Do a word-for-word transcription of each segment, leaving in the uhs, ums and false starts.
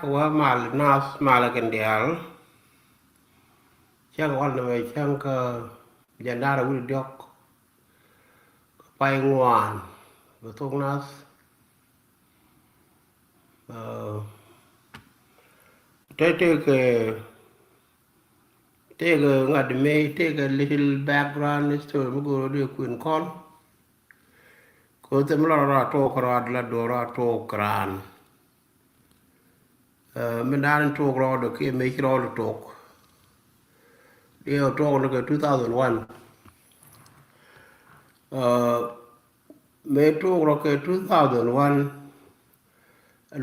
Wä mal nath mal kɛn diaal. Cäŋ wal nɛmɛ cäŋ kä jiɛn da̱ŋ rɛw wi̱cdɛ diɔ̱k kä pay ŋuan bɛ thok nath. Ɛ, tëë tëëkɛ, tëëkɛ ŋa̱t mëë, tëëkɛ little background story mi go̱o̱r dee kuën kɔn. Kɛ ɣöö thil mi la rɔ tok kɛ raan, la duɔ̱ɔ̱r rɔ tok kɛ raan. Ɛ, min da̱a̱n in tok rɔɔdɛ kiɛ mëë ci rɔɔdɛ tok. Diɛ tok ni kɛ two thousand one. Ɛ, mëë tok rɔ kɛ two thousand one,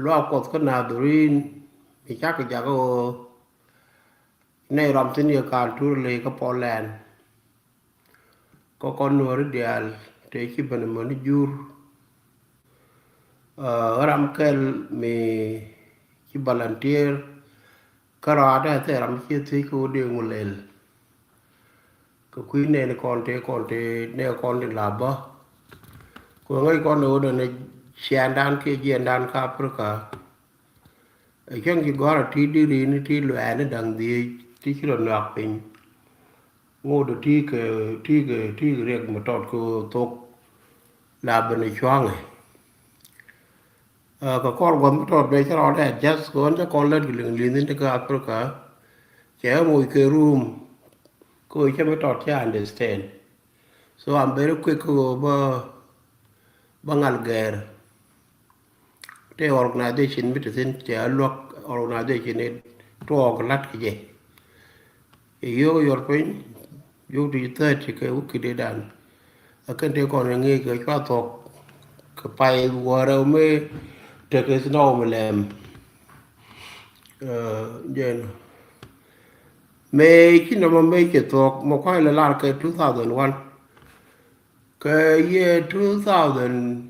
luaak Kuɔth kä Nadhirin mi cakɛ jakä ɣöö nɛy ram thi̱n yɛ ka̱n tuur ley kä Portland. Kä kɔn Nuääri diaal tëë ci ben amäni jur. Ɛ, ram kɛl mi ci volunteer kä rɔaadɛ thil ram ci thiec kä wä dee ŋu lɛl. Kɛ kui̱ nɛɛni kɔn tëë, kɔn tëë nɛ kɔn ti la bä. Kɛ ŋäc kɔn ni wä dee ni ciaŋdan kiɛ jiɛndan kä Africa. Ɛ cäŋ ci gɔ̱a̱r a ti di ri ni ti luɛɛni da̱ŋ dhieec ti ci rɔ nuak piny. Ŋot ti kɛ, ti kɛ, ti kɛ riɛk mi tɔt kɛ thok la ben cua̱ŋɛ. Ɛ, kɛ kɔr gua̱th mi tɔt bɛ cä rɔɔdɛ adjust kɛ ɣän cä kɔn lät kɛ liŋ li̱n ni kä Africa. Cɛ moc kɛ room kɛ ɣöö cä mi tɔt cä understand. So I'm very quick kɛ ɣöö bä, bä ŋal gɛɛr. Tëë organization mi te thi̱n cɛ a luäk organization in tuɔɔk la̱t kɛ jɛ. Yɛ yio̱k yuɔr piny, yio̱k ti thirty kɛ wä ki̱di̱dan. A kɛn tëë kɔn ŋi̱i̱c kɛ cua thuɔ̱k kɛ pay wäärä mëë tekɛ snow mi lɛm. Ɛ, jɛn. Mëë ci nɔmɔ mëë cɛ thuɔ̱k mɔ kua̱c lɛ lar kɛ two thousand one. Kɛ year two thousand,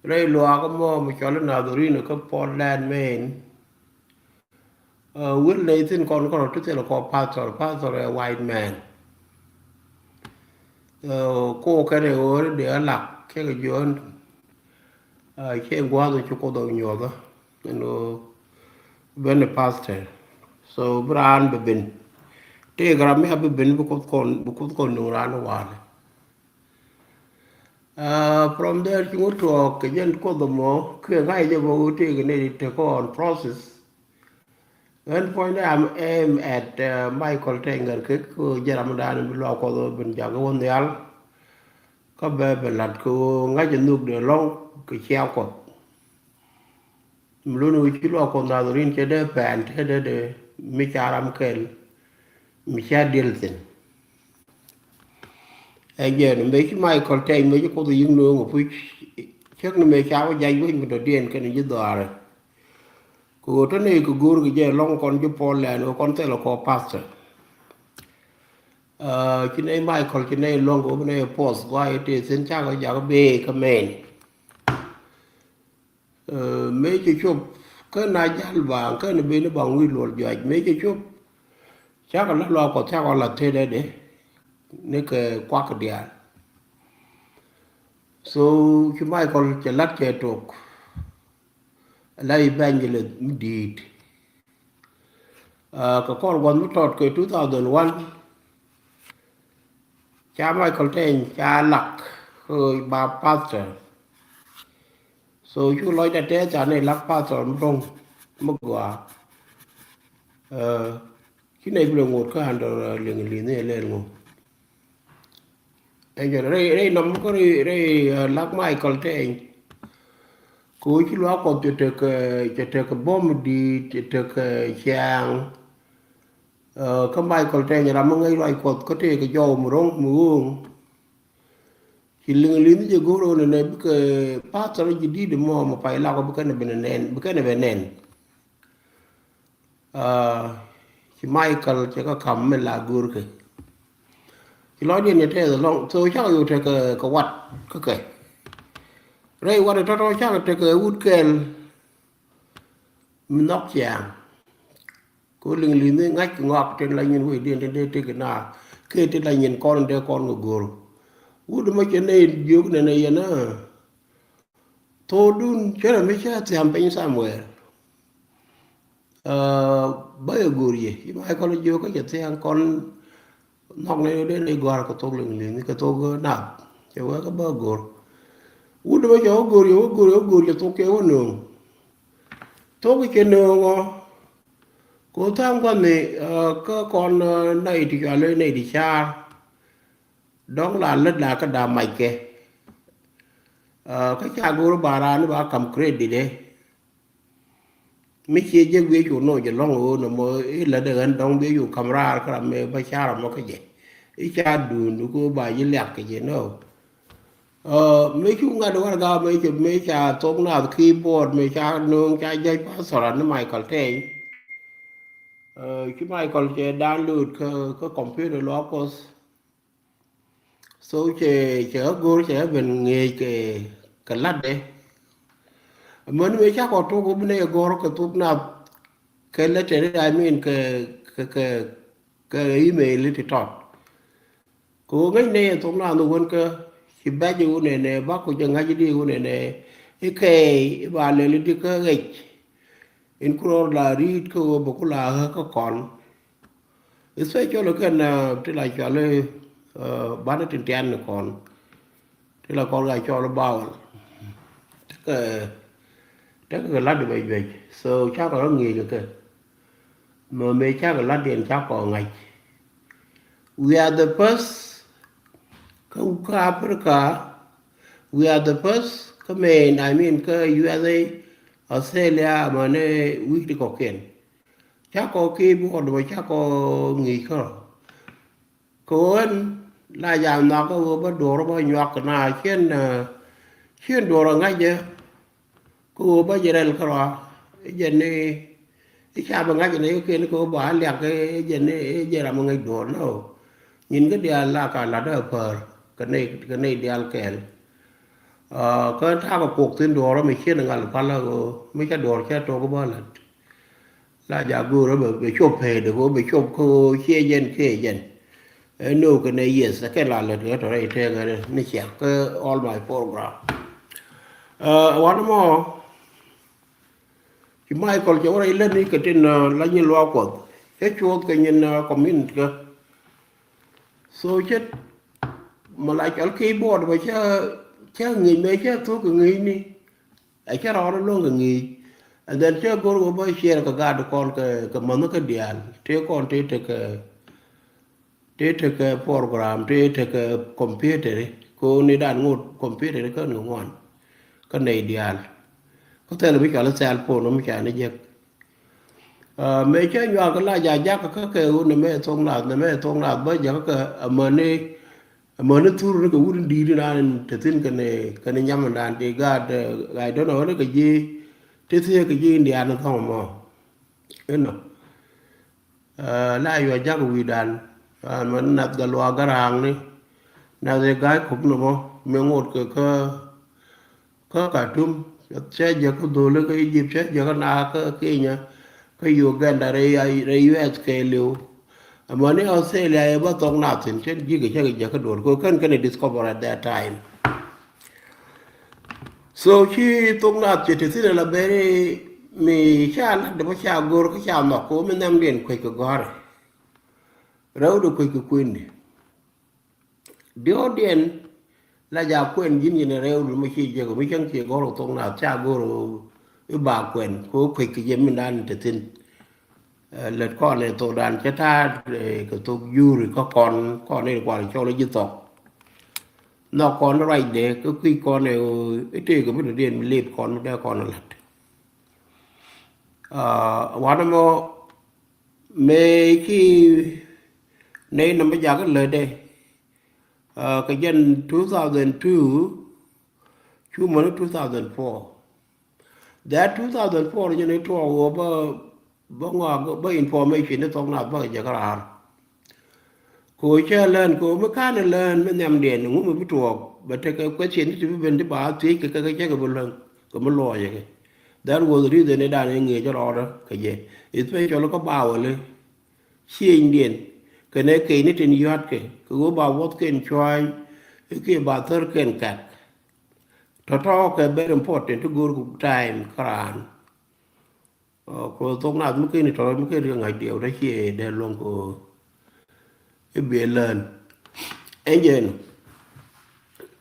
rɛy luaak mɔ mi cɔl i̱ Nadhirin kä Portland, Maine. Ɛ, wi̱r nɛy thi̱n kɔn kɔn ti thil kɔ pastor, pastor ɛ white man. Ɛ, ko kɛn ɛ ɣöö ni dee alak cɛ kɛ jiɔn. Ɛ, cɛ gua̱a̱th ci Kuoth ɛ nyuɔth ɛn ɣöö ben ɛ pastor. So bi raan bi ben. Tëëkɛ ram mi a bi ben bi Kuoth kɔn, bi Kuoth kɔn nuŋ raan ɛ wa̱a̱ni. Ɛ, from there ci ŋut tuɔɔk kɛ jɛn Kuoth ɛmɔ kiɛ ŋa̱c jɛ bä wä tëëkɛ nɛy ti tekɛ on process. Ɣän puɔ̱nydɛ am aim at, ɛ, Michael Tɛŋ Ŋärkek kɛ ɣöö jɛ ramdan bi luaak Kuɔth ɣöö ben jakä wä nhial. Kä bɛ bɛ la̱t kɛ ɣöö ŋa̱c ɛ nhuk dee lɔ̱ŋ kɛ cia Kuɔth. Mi luni wi̱c ci luaak Kuɔth Nadhirin cɛ dee pɛn te dee dee mi ca ram kɛl mi ca diɛl thi̱n. Ɛ jɛn mëë ci Michael Tɛŋ mëë ci Kuoth yi̱k nööŋ ɛ puc. Cäk ni mëë ca wä jac wec mi dɔ̱diɛn kɛn ji̱ dhɔaarɛ. Kɛ ɣöö te nɛy kɛ go̱o̱r kɛ jɛ lɔ̱ŋ kɔn ji̱ Portland ɣöö kɔn thilɛ kɔ pastor. Ɛ, ci nɛy Michael ci nɛy luäŋ kɛ ɣöö bi nɛy poth guay tëë thi̱n cakɛ jakä bee kä mɛn. Ɛ, mëë cɛ cop kä na jal baŋ kä ni ben baŋ wi̱i̱ luɔl juac mëë cɛ cop. Cakɛ la luaak Kuɔth cakɛ la tetdɛ dee ni kɛ kuak diaal. So ci Michael cɛ la̱t cɛ tok. La evangelist mi di̱i̱t. Ɛ, kɛ kɔr gua̱th mi tɔt kɛ two thousand one. Ca Michael Tɛŋ ca lak kɛ ba pastor. So cu lɔcdä tɛth ca ni lak pastor mi do̱ŋ mi gɔaa. Ɛ, ci nɛy bi lɛ ŋot kä under, ɛ, liŋ li̱n ni lɛl ŋot. Ɛ jɛn rɛy, rɛy nɔm kä rɛy, rɛy, ɛ, lak Michael Tɛŋ. Kɛ ɣöö ci luaak Kuɔth cɛ tekɛ, cɛ tekɛ bom di̱i̱t, cɛ tekɛ ciaŋ. Ɛ, kä Michael Tɛŋ ram mi ŋäc ruac Kuɔth kä tëëkɛ jɔw mi ro̱ŋ mi ɣööŋ. Ci liŋ li̱n jɛ go̱r ɣöö nɛnɛ bikɛ pastor ji̱ di̱i̱t mɔ mi pay lak ɔ bi kɛn ben nɛn, bi kɛn ben nɛn. Aa, ci Michael cɛ kä ka̱m mi la go̱o̱rkɛ. Ci lɔcdiɛn cɛ tɛth ɛlɔ̱ŋ, so cakɛ yo̱o̱ tekɛ kɛ wat kä kɛ. Rɛy wat ɛ tɔ̱tɔ̱ cakɛ tekɛ wut kɛl mi nhɔk ciaŋ. Ko liŋ li̱n ni ŋa̱c kɛ ŋɔak tin la nyin wecdiɛn tin dee tekɛ na kɛ tin la nyin kɔn in dee kɔn kɛ go̱o̱r. Wut mɔ cɛ nɛy jiök nɛnɛ yɛn a. Thokdun cärɛ mi cä thiam piny somewhere. Bä yɛ go̱r yɛ ci Michael jiök kä cɛ thia̱a̱ŋ kɔn nhɔk ni dee ni gɔ̱a̱r kɛ thok liŋ liŋ kɛ thok nath cɛ wee kä bä go̱r. Wut ni bä cɛ wä go̱r yɛ wä go̱r yɛ wä go̱r yɛ thok cɛ wä nööŋ. Thok cɛ nööŋ ɔ. Kɛ wä tha̱a̱ŋ gua̱n ni kä kɔn nɛy ti cɔal i̱ nɛy ti ca̱a̱r. Dɔ̱ŋ la lät la kä da̱a̱ mac kɛ. Kä ca go̱r ba raan ni ba ka̱m credit ɛ. Mi ciɛ jek wi̱i̱ cu noc jɛ lɔ̱ŋ ɣöö nɔmɔ i̱ lätdɛ ɣän dɔ̱ŋ bi cu ka̱m raar kä ram mëë bä ca̱r ɔmɔ kä jɛ. I̱ ca duun ku ba ji̱ liak kɛ jɛ nɔ. Mi cu ŋa̱t warɛga mëë cɛ mëë ca thok naath keyboard mëë ca nööŋ ca jäc pastor ni Michael Tɛy. Ci Michael cɛ download kä kä computer luaak Kuɔth. So cɛ cɛ ɣä go̱r cɛ ɣä ben ŋi̱eec kɛ kɛ la̱tdɛ. Män mëë cakɔ tok ɣä bi nɛy ɛ gɔ̱r kɛ thok nath kɛ letter, I mean kɛ kɛ kɛ kɛ email ti tɔt. Kɛ ɣöö ŋäc nɛy ɛ thok nath ni wän kä ci bɛc i̱ wun ɛnɛ ba ku jɛ ŋa̱c i̱di wun ɛnɛ i̱ kɛɛy i̱ ba lɛl i̱di kä ɣɛc. In ku rɔɔr la ri̱i̱t kä ɣöö bɛ ku la ɣä kä kɔn. Especially kɛn ti la cɔal i̱ banɛ tin tian ni kɔn ti la kɔn ka cɔl i̱ bawel. Tekɛ tekɛ kɛ la̱t i̱ bɛ juɛc so cakɛ rɔ ŋi̱i̱c kɛ kɛ. Mɛ mëë cakɛ la̱t diɛn cakɔ ŋa̱c. We are the first kä kä Africa. We are the first kä mɛn, I mean kä U S A, Australia, mane wi̱i̱ ti kɔ̱kiɛn. Cakɔ keyboard bä cakɔ ŋi̱i̱c kärɔ. Kɛ ɣän la jam nhɔakä ɣöö bä duɔ̱ɔ̱r bä nyuak na cien cien duɔ̱ɔ̱r ŋa̱cä. Kä ɣöö bä jɛ rɛl kärɔa i̱ jɛn ni i̱ ca bä ŋa̱c ni kä ken kä ɣöö ba liak i̱ jɛn ni i̱ jɛ ram ŋäc duɔ̱ɔ̱r nɔ. Nyin kä diaal la ka la̱t ɛ päär kɛ nɛy kɛ nɛy diaal kɛɛl. Kä ta̱a̱ kɛ kuɔk thi̱n duɔ̱ɔ̱r mi cien ŋal pal ɣöö mi ca duɔ̱ɔ̱r cä tok bä la̱t. La ja go̱o̱r bɛ bɛ cop pɛɛdɛ ko bɛ cop ko ciɛ jɛn kiɛ jɛn. Ɛ no kɛ nɛ yes ɛ kɛ la lät kɛ tɔrɛ itɛɛkɛ ni ciak kɛ all my program. Ɛ wan mɔ ci Michael cɛ wä rɛy lät ni kɛ tin la nyin luaak Kuɔth cɛ cuɔth kɛ nyin community kɛ. So cɛ mɛ la cɔl keyboard bɛ cɛ cɛ ŋi̱i̱c mɛ cɛ thuk kɛ ŋi̱i̱c ni. Ɛ cä rɔɔdä lo̱ŋ kɛ ŋi̱i̱c. And then cä go̱r wä bä share kɛ gaat kɔn kɛ kɛ mänh kä diaal tëë kɔn tëë tekɛ tëë tekɛ program tëë tekɛ computer. Kɛ ɣöö ni dan ŋot computer kä ni ŋuan kä nɛy diaal. Kä thɛl mi cɔal i̱ cell phone mi ca ni jek. Mëë cä nyuak kɛ la ja jakä kä kɛ ɣöö ni mɛ thok nath ni mɛ thok nath bä jakä kɛ amäni. Amäni thur ni kɛ wut in di̱i̱t in an te thi̱n kɛnɛ kɛnɛ nyam in dan ti gaat. I don't know ni kɛ ji̱ ti thiee kɛ ji̱ in diaal ni thɔŋ mɔ. Inɔ la yuɔ jakä wi̱i̱ dan. Amäni nath Gatluak Garaŋ ni nath i̱ ga̱a̱c kop ni mɔ mi ŋot kɛ kä kä Khartoum, cä jɛ kä dholi kä Egypt, cä jɛ kä na kä Kenya, kä Uganda, rɛy rɛy U S kɛɛliw. Amäni Australia ɛ bä thok nath thi̱n cä ji̱ kɛ cä kɛ jɛ kä duɔl kɛ kän kɛn ɛ discover at that time. So ci thok nath cɛ te thi̱n ala beri mi ca lat dɛ bä ca go̱r kä ca nhɔk kɛ wä mi nhiamdiɛn kuec kɛ gɔ̱rɛ. Rɛw dɛ kuec kɛ kueni. Diɔ̱ɔ̱kdiɛn la ja kuɛn ji̱n yɛn rɛw dun mi ci jiäk mi cäŋ ci gɔ̱r thok nath ca go̱r i̱ ba kuɛn kɛ kuec kɛ jɛ min dan te thi̱n. Lät kɔn ɛ thok dan cä ta̱a̱ kɛ thok juri kä kɔn kɔn i̱ kual cɔl ji̱ thɔk. Nhɔk kɔn ruacdɛ kä kui̱ kɔn ɛ i̱ tëëk mi dɔ̱diɛn mi lip kɔn mi dee kɔn la̱t. Wanɛ mɔ mëë ci nɛy nɔmɔ jakä lätdɛ kɛ jɛn two thousand two cu mäni two thousand four. That two thousand four jɛn i̱ tuɔɔk ɣöö bä bä ŋɔak bä information i̱ thok nath bä kɛ jɛ kä raar. Kɛ ɣöö cä lään kɛ ɣöö mi ka̱n ɛ lään mi nhiamdiɛn ŋu mi bi tuɔɔk bɛ tekɛ question ti ti bi ben ti ba thiec kɛ kɛ kɛ cä kɛ bi luäŋ kɛ mi luɔɔcɛ kɛ. That was the reason i̱ dan i̱ ŋi̱eec rɔɔdä kɛ jɛ especially kä bawäli. Ciënydiɛn kɛnɛ kɛy ni tin yɔ̱a̱tkɛ kɛ ɣöö ba wuɔ̱thkɛn cua̱a̱ny i̱ kiɛ ba thärkɛn kɛk. Tɔ̱tɔ̱ kɛ very important ti go̱o̱r ku time kä raan. Ɔ, kɛ thok nath mi ken i̱ tɔrɔ mi ken ri ŋa̱c diɛw dee ciɛ dee luɔ̱ŋ kɛ i̱ biɛ lään. Ɛn jɛn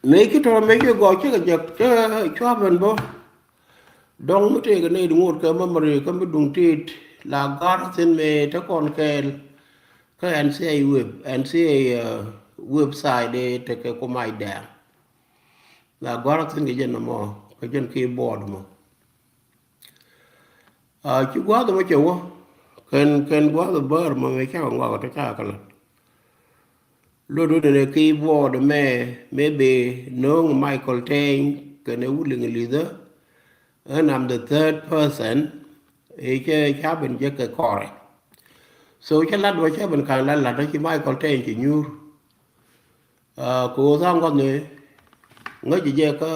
mëë ki tɔrɔ mëë ci gɔɔ cikɛ jɛ cä cua̱p ɛn bä. Dɔ̱ŋ mi tëëkɛ nɛy di ŋot kɛ memory kä mi duŋ tit la gɔ̱r thi̱n mëë te kɔn kɛɛl kä N C I web, N C I website dee tekɛ ku mac dɛɛŋ. La gɔ̱r thi̱n kɛ jɛn nɔmɔ kɛ jɛn keyboard mɔ. Ci gua̱a̱th mɔ cɛ wä kɛn kɛn gua̱a̱th bäär mɔ mɛ cakɛ ŋuak tɔ cakɛ kɛ lat. Lot wä nɛ keyboard mɛ, maybe no̱o̱ŋ Michael Teny kɛnɛ wul Iŋlithä. And I'm the third person. Ɛ cɛ ca ben jɛ kɛ kɔrɛ. So cɛ lat wä cɛ ben ka̱n la lat ci Michael Teny ci nyuur. Kɛ ɣöö tha̱a̱ŋ gua̱thni ŋäc jɛ kä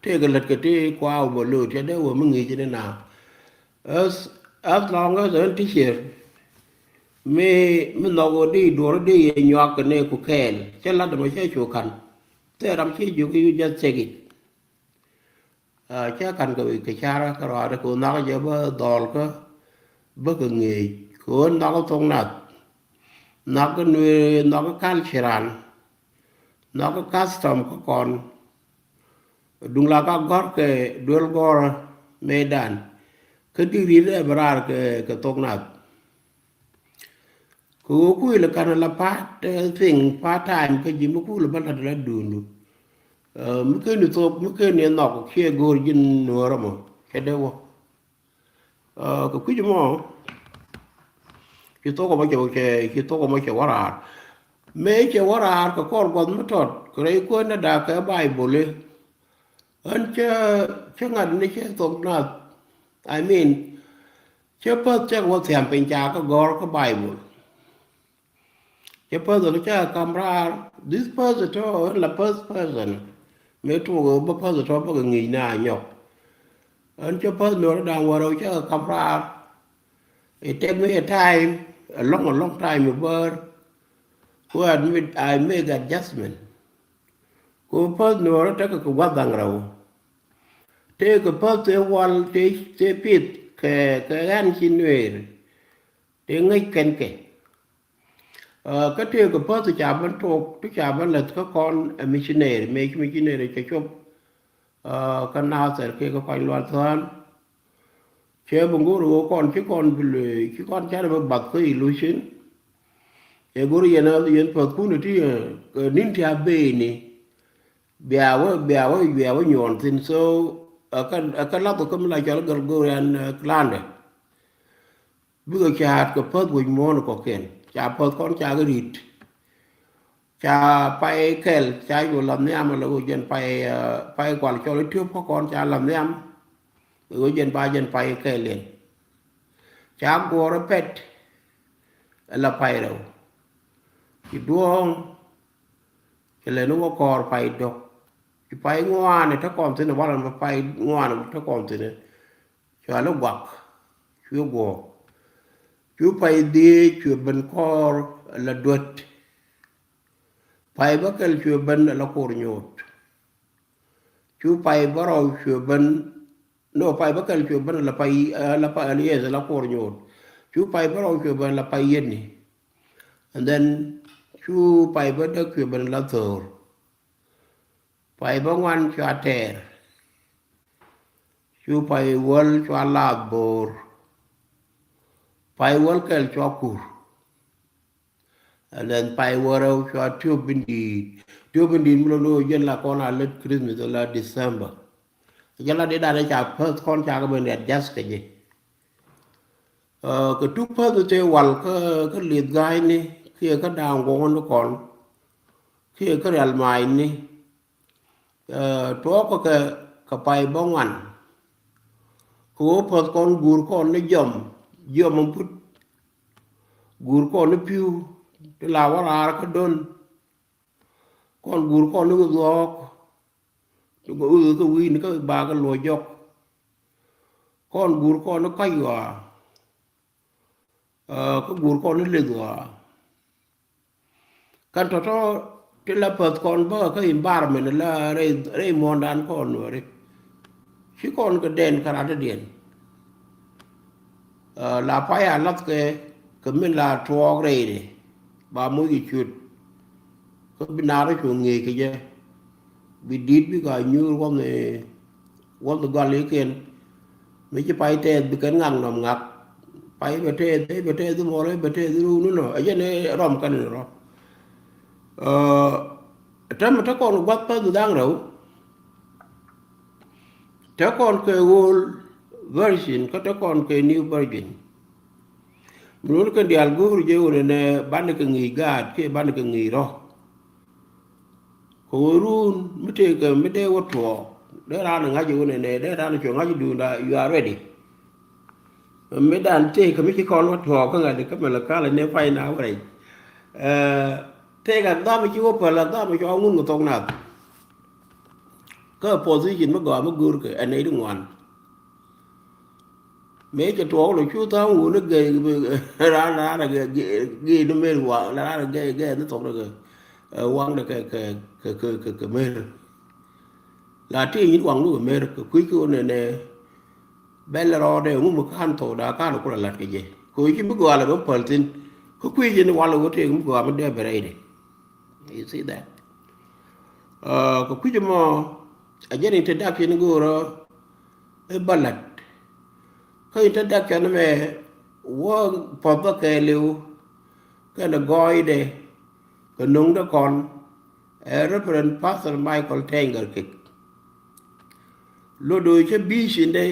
tëëkɛ lät kɛ ti kua wä bä lo̱o̱t cɛ dee wä mi ŋi̱i̱c ni na. As long as ɣän ti cier mi mi nhɔk ɣöö di duɔ̱ɔ̱r di yɛ nyuak kɛ ni ku kɛɛl cɛ la̱t dämɛ cɛ cu ka̱n. Thɛɛ ram ci jiök i̱ you just check it. Cä ka̱n kɛ wi̱c kɛ carä kɛ rɔaadɛ kɛ ɣöö nhɔakä jɛ bä dhɔɔlkä bä kɛ ŋeec kɛ ɣöö nhɔakä thok nath. Nhɔakä nuëë nhɔakä culture an nhɔakä custom kä kɔn. Duŋ la ka gɔ̱r kɛ duel gɔ̱r mëëdan kä dik ri̱t ɛ bä raar kɛ thok nath. Kɛ ɣöö kuil ka̱n la part thing part time kä ji̱ mi kuil bä la̱t la duundu. Mi ken ni thok mi ken ni nhɔk kiɛ go̱o̱r ji̱n nuɔ̱ɔ̱rä mɔ cɛ dee wä. Kɛ kui̱c mɔ ci thok mɔ cɛ cɛ ci thok mɔ cɛ wä raar. Mëë cɛ wä raar kɛ kɔr gua̱th mi tɔt kɛ rɛy kuäär ni da̱a̱k kɛ Baibol i̱ ɣän cä cä ŋa̱t ni cä thok nath. I mean cä päth cä wä thiam piny ca kä gɔ̱r kä Baibol. Cä päth ɣän cä kam raar this person tɔ ɣän la first person. Mëë tuɔk ɣän bä person tɔ bä kɛ ŋi̱i̱c na nyɔk. Ɣän cä päth nuɔ̱ɔ̱r da̱ŋ wärä cä kam raar. It take me a time a long a long time a bär. Ku I make adjustment. Ku päth nuɔ̱ɔ̱r tekɛ kɛ gua̱th da̱ŋ rɛw. Tëëkɛ päth tëë wal tëë pith kɛ kɛ ɣän ci nuëër. Tëë ŋäc kɛn kɛ kä tëëkɛ päth ti ca ben tok ti ca ben läth kä kɔn ɛ missionary mëë ci missionary cɛ cop. Kä Nathɛr kɛ kɛ kɔny lual thään. Cɛ bi ŋo̱r ɣöö kɔn ci kɔn bi luee ci kɔn canɛ bi bath kä illusion. Ɛ go̱r yɛn a yɛn päthkun ti ni̱n ti a beeni. Bia wä bia wä bia wä nyuɔn thi̱n so ɛ kɛ lath kä mi la cɔl Gregorian calendar. Bikɛ ca̱a̱t kɛ päth wec muɔ̱ɔ̱n kɔ̱kiɛn ca päth kɔn ca kɛ ri̱t. Ca pay kɛl ca cu la nhiam ala ɣöö jɛn pay pay kual cɔl i̱ tiöp kä kɔn ca la nhiam. Ɣöö jɛn ba jɛn pay kɛl in ca guɔ̱ɔ̱r ɛ pɛt. Ala pay rɛw ci duɔ̱ɔ̱ŋ. Ci lɛ ni wä kɔɔr pay dɔ̱k ci pay ŋuaani te kɔn thi̱n walɛ ni pay ŋuaani te kɔn thi̱n. Cua lä guak cuɛ guɔ̱ɔ̱k. Cu pay dhiec cuɛ ben kɔɔr ala duet. Pay bä kɛl cuɛ ben ala koor nyuut. Cu pay bä rɔw cuɛ ben no pay bä kɛl cuɛ ben ala pay ala pay ala yes ala koor nyuut. Cu pay bä rɔw cuɛ ben ala pay yeni. And then cu pay bä däk cuɛ ben ala tho̱o̱r. Pay bä ŋuan cua tɛɛr. Cu pay wäl cua laath bo̱o̱r. Pay wäl kɛl cua kur. And then pay wäl rɛw cua tiöp in di̱i̱t tiöp in di̱i̱t mi lo̱n ɣöö jɛn la kɔn a lät Christmas ala December. Jɛn la dee danɛ ca päth kɔn ca kɛ ben adjust kɛ jɛ. Kɛ tuk päth tëë wal kä kä lieth ga̱a̱cni kiɛ kä da̱a̱ŋ guɔ̱ŋni kɔn kiɛ kä rial maacni. Tuɔɔk kɛ kɛ pay bä ŋuan. Kɛ ɣöö päth kɔn guur kɔn ni jiɔm jiɔm in put. Guur kɔn ni pi̱w ti la wä raar kä don. Kɔn guur kɔn ni ɣöth ɣɔɔk. Ti gɔ ɣöth kä wi̱i̱ni kä ba kä luɔc jɔk. Kɔn guur kɔn ni kac ɣɔaa. Kä guur kɔn ni leth ɣɔaa. Kan tɔ̱tɔ̱ ti la päth kɔn bä kä environment la rɛy muɔ̱ɔ̱ndan kɔn nuɔri. Ci kɔn kɛ dɛn kä ratädiɛn. La pay a lath kɛ kɛ min la tuɔɔk rɛydɛ ba moc kɛ ciöt. Kä bi naar cu ŋi̱i̱c kɛ jɛ bi di̱t bi ka nyuur wä mi wä mi gɔl ikiɛn. Mi ci pay tɛth bi kɛn ŋak nɔm ŋak. Pay bɛ tɛth bɛ tɛth mɔl bɛ tɛth run nɔ ɛ jɛn rɔm kɛn rɔ. Tɛm te kɔn guath päth da̱ŋ rɛw. Te kɔn kɛ old version kä te kɔn kɛ new version. Mi lun kɛn diaal go̱o̱r jɛ wun ɛnɛ banɛ kɛ ŋi̱i̱c gaat kiɛ banɛ kɛ ŋi̱i̱c rɔ. Kɛ ɣöö run mi tëëkɛ mi dee wä tuɔɔk dee raan ɛ ŋa̱c wun ɛnɛ dee raan ɛ cuɛ ŋa̱c duunda, you are ready. Mi dan tëëkɛ mi ci kɔn wä tuɔɔk kä ŋa̱c kä mɛ lɛ kalɛ ni pay na wä rɛc. Tëëkɛ dham ci wä päl a dham cua ŋun kɛ thok nath. Kä position mi gɔaa mi go̱o̱rkɛ ɛ nɛy ti ŋuan. Mëë cɛ tuɔɔk lɔ cu tha̱a̱ŋ wuni gɛy raan raan gɛy ni mer waŋ raan gɛy gɛy ni thok ni kɛ waŋdɛ kɛ kɛ kɛ kɛ kɛ mer. La ti nyin waŋ ni kɛ mer kɛ kui̱ ki wuni nɛ bɛl rɔɔdɛ ŋu mi ka̱n thok da ka̱n kulɛ la̱t kɛ jɛ kɛ wuni ci mi gɔaa lɛ bä päl thi̱n. Kä kui̱ ci ni walɛ wä tëëk mi gɔaa mi dee bɛ rɛydɛ. You see that? Kɛ kui̱c mɔ a jɛn introduction go̱o̱rä i̱ bä la̱t. Kä introduction mɛ wä puɔth bä kɛɛliw kɛnɛ gɔɔydɛ kɛ no̱ŋdɛ kɔn ɛ Reverend Pastor Michael Tɛny Gɛrkek. Lodo cä vision dɛ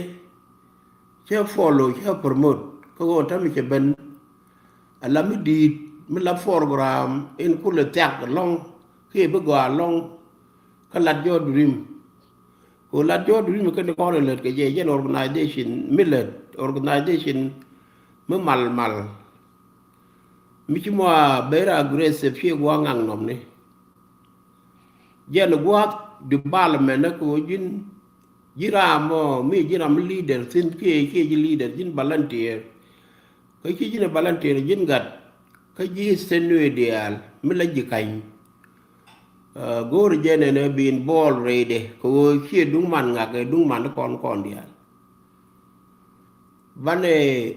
cä follow cä promote kä ɣöö tämɛ cɛ ben. Ala mi di̱i̱t mi la program in kulɛ thiak ɛlɔ̱ŋ kiɛ bi gɔaa ɛlɔ̱ŋ. Kä lat jɔɔt dream kɛ lat jɔɔt dream kɛn kɔn in lät kɛ jɛ jɛn organization mi lät organization mi mal mal. Mi ci mɔ a very aggressive ciɛ gua̱a̱ŋ ŋaŋ nɔmni. Jɛn gua̱a̱th development ni kɛ ɣöö ji̱n ji̱ ram mɔ mi ji̱ ram mi leader thi̱n kiɛ kiɛ ji̱ leader ji̱n volunteer. Kä ci ji̱n ɛ volunteer ji̱n gat kä ji̱ state nuëë diaal mi la ji̱ ka̱ny. Go̱o̱r jɛ nɛnɛ bi involve rɛydɛ kɛ ɣöö ciɛ duŋ man ŋak ɛ duŋ man ti kɔn kɔn diaal. Banɛ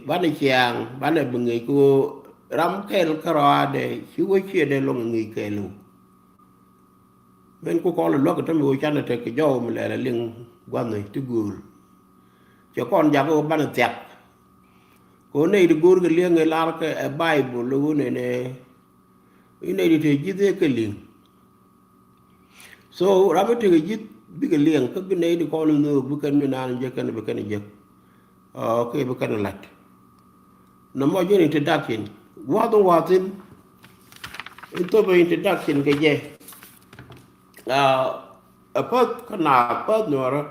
banɛ ciaŋ banɛ bi ŋi̱i̱c kɛ ɣöö ram kɛl kärɔaadɛ ci wä ciɛ dee loŋ ɛ ŋi̱i̱c kɛɛliw. Min ku kɔn luäk kä tämɛ ɣöö canɛ tek kɛ jɔw mi lɛl a liŋ gua̱thni ti gööl. Cɛ kɔn jak ɣöö banɛ thiak. Kɛ ɣöö nɛy ti go̱o̱r kɛ li̱eŋ ɛ lar kɛ ɛ Baibol ɣöö nɛnɛ i̱ nɛy ti te ji̱th ëë kɛ li̱ŋ. So ram mi tekɛ ji̱th bikɛ liɛŋ kä bi nɛy ti kɔn in nhöök bi kɛn mi naan jek kɛn bi kɛn jek. Kɛ bi kɛn lat nɔmɔ jɛn introduction. Gua̱th in wa̱thi̱n in thopɛ introduction kɛ jɛ. Ɛ päth kä naath päth nuɔrä.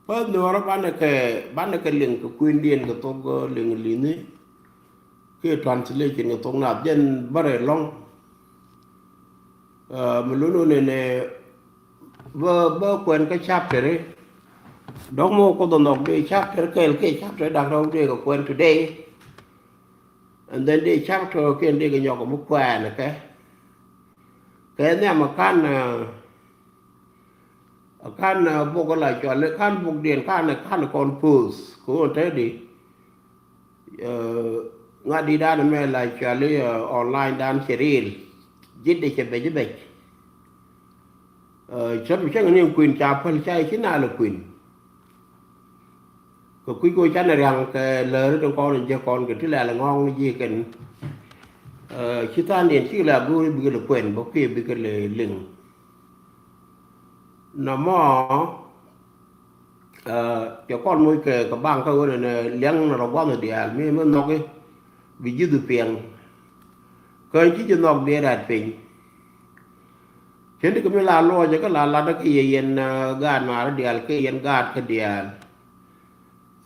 Päth nuɔrä banɛ kɛ banɛ kɛ liŋ kɛ kui̱ndiɛn kɛ thok liŋ li̱ni. Kiɛ translation kɛ thok naath jɛn bärɛ lɔ̱ŋ. Mi lun wä nɛnɛ bä bä kuɛn kä chapter i̱ dɔ̱k mɔ Kuoth ɛ nhɔk dee chapter kɛɛl kiɛ chapter da̱k rɛw dee kɛ kuɛn today. And then dee chapter kiɛn dee kɛ nyɔk mi kuɛn kɛ kɛ nhiam ɛ ka̱n. Kan buk la cuali kan buk diɛn kan kan kɔn post ko te di. Ŋa di dan mɛ la cuali online dan cɛ ril. Jit de cɛ bec bec. Cɛ bi cɛ ŋa ni kuin ca päl ca ci na la kuin. Kɛ kui̱ kɛ canɛ riaŋ kɛ läri tin kɔn in jek kɔn kɛ ti lɛl ŋɔ̱ɔ̱ŋ ni ji̱ kɛn. Ci tha̱a̱ŋdiɛn cikɛ lɛ ago̱o̱ri bikɛ lɛ kuɛn bä kiɛ bikɛ lɛ liŋ. Nɔmɔ cɛ kɔn moc kɛ kɛ baŋ kä ɣöö nɛnɛ liaŋ ni rɔ gua̱th diaal mi mi nhɔki bi ji̱th piɛŋ. Kä ci ji̱ nhɔk diɛ rat piny. Cien ti kɛ mi la luɔcɛ kä la lat kä yɛ yɛn gaat maari diaal kä yɛn gaat kä diaal.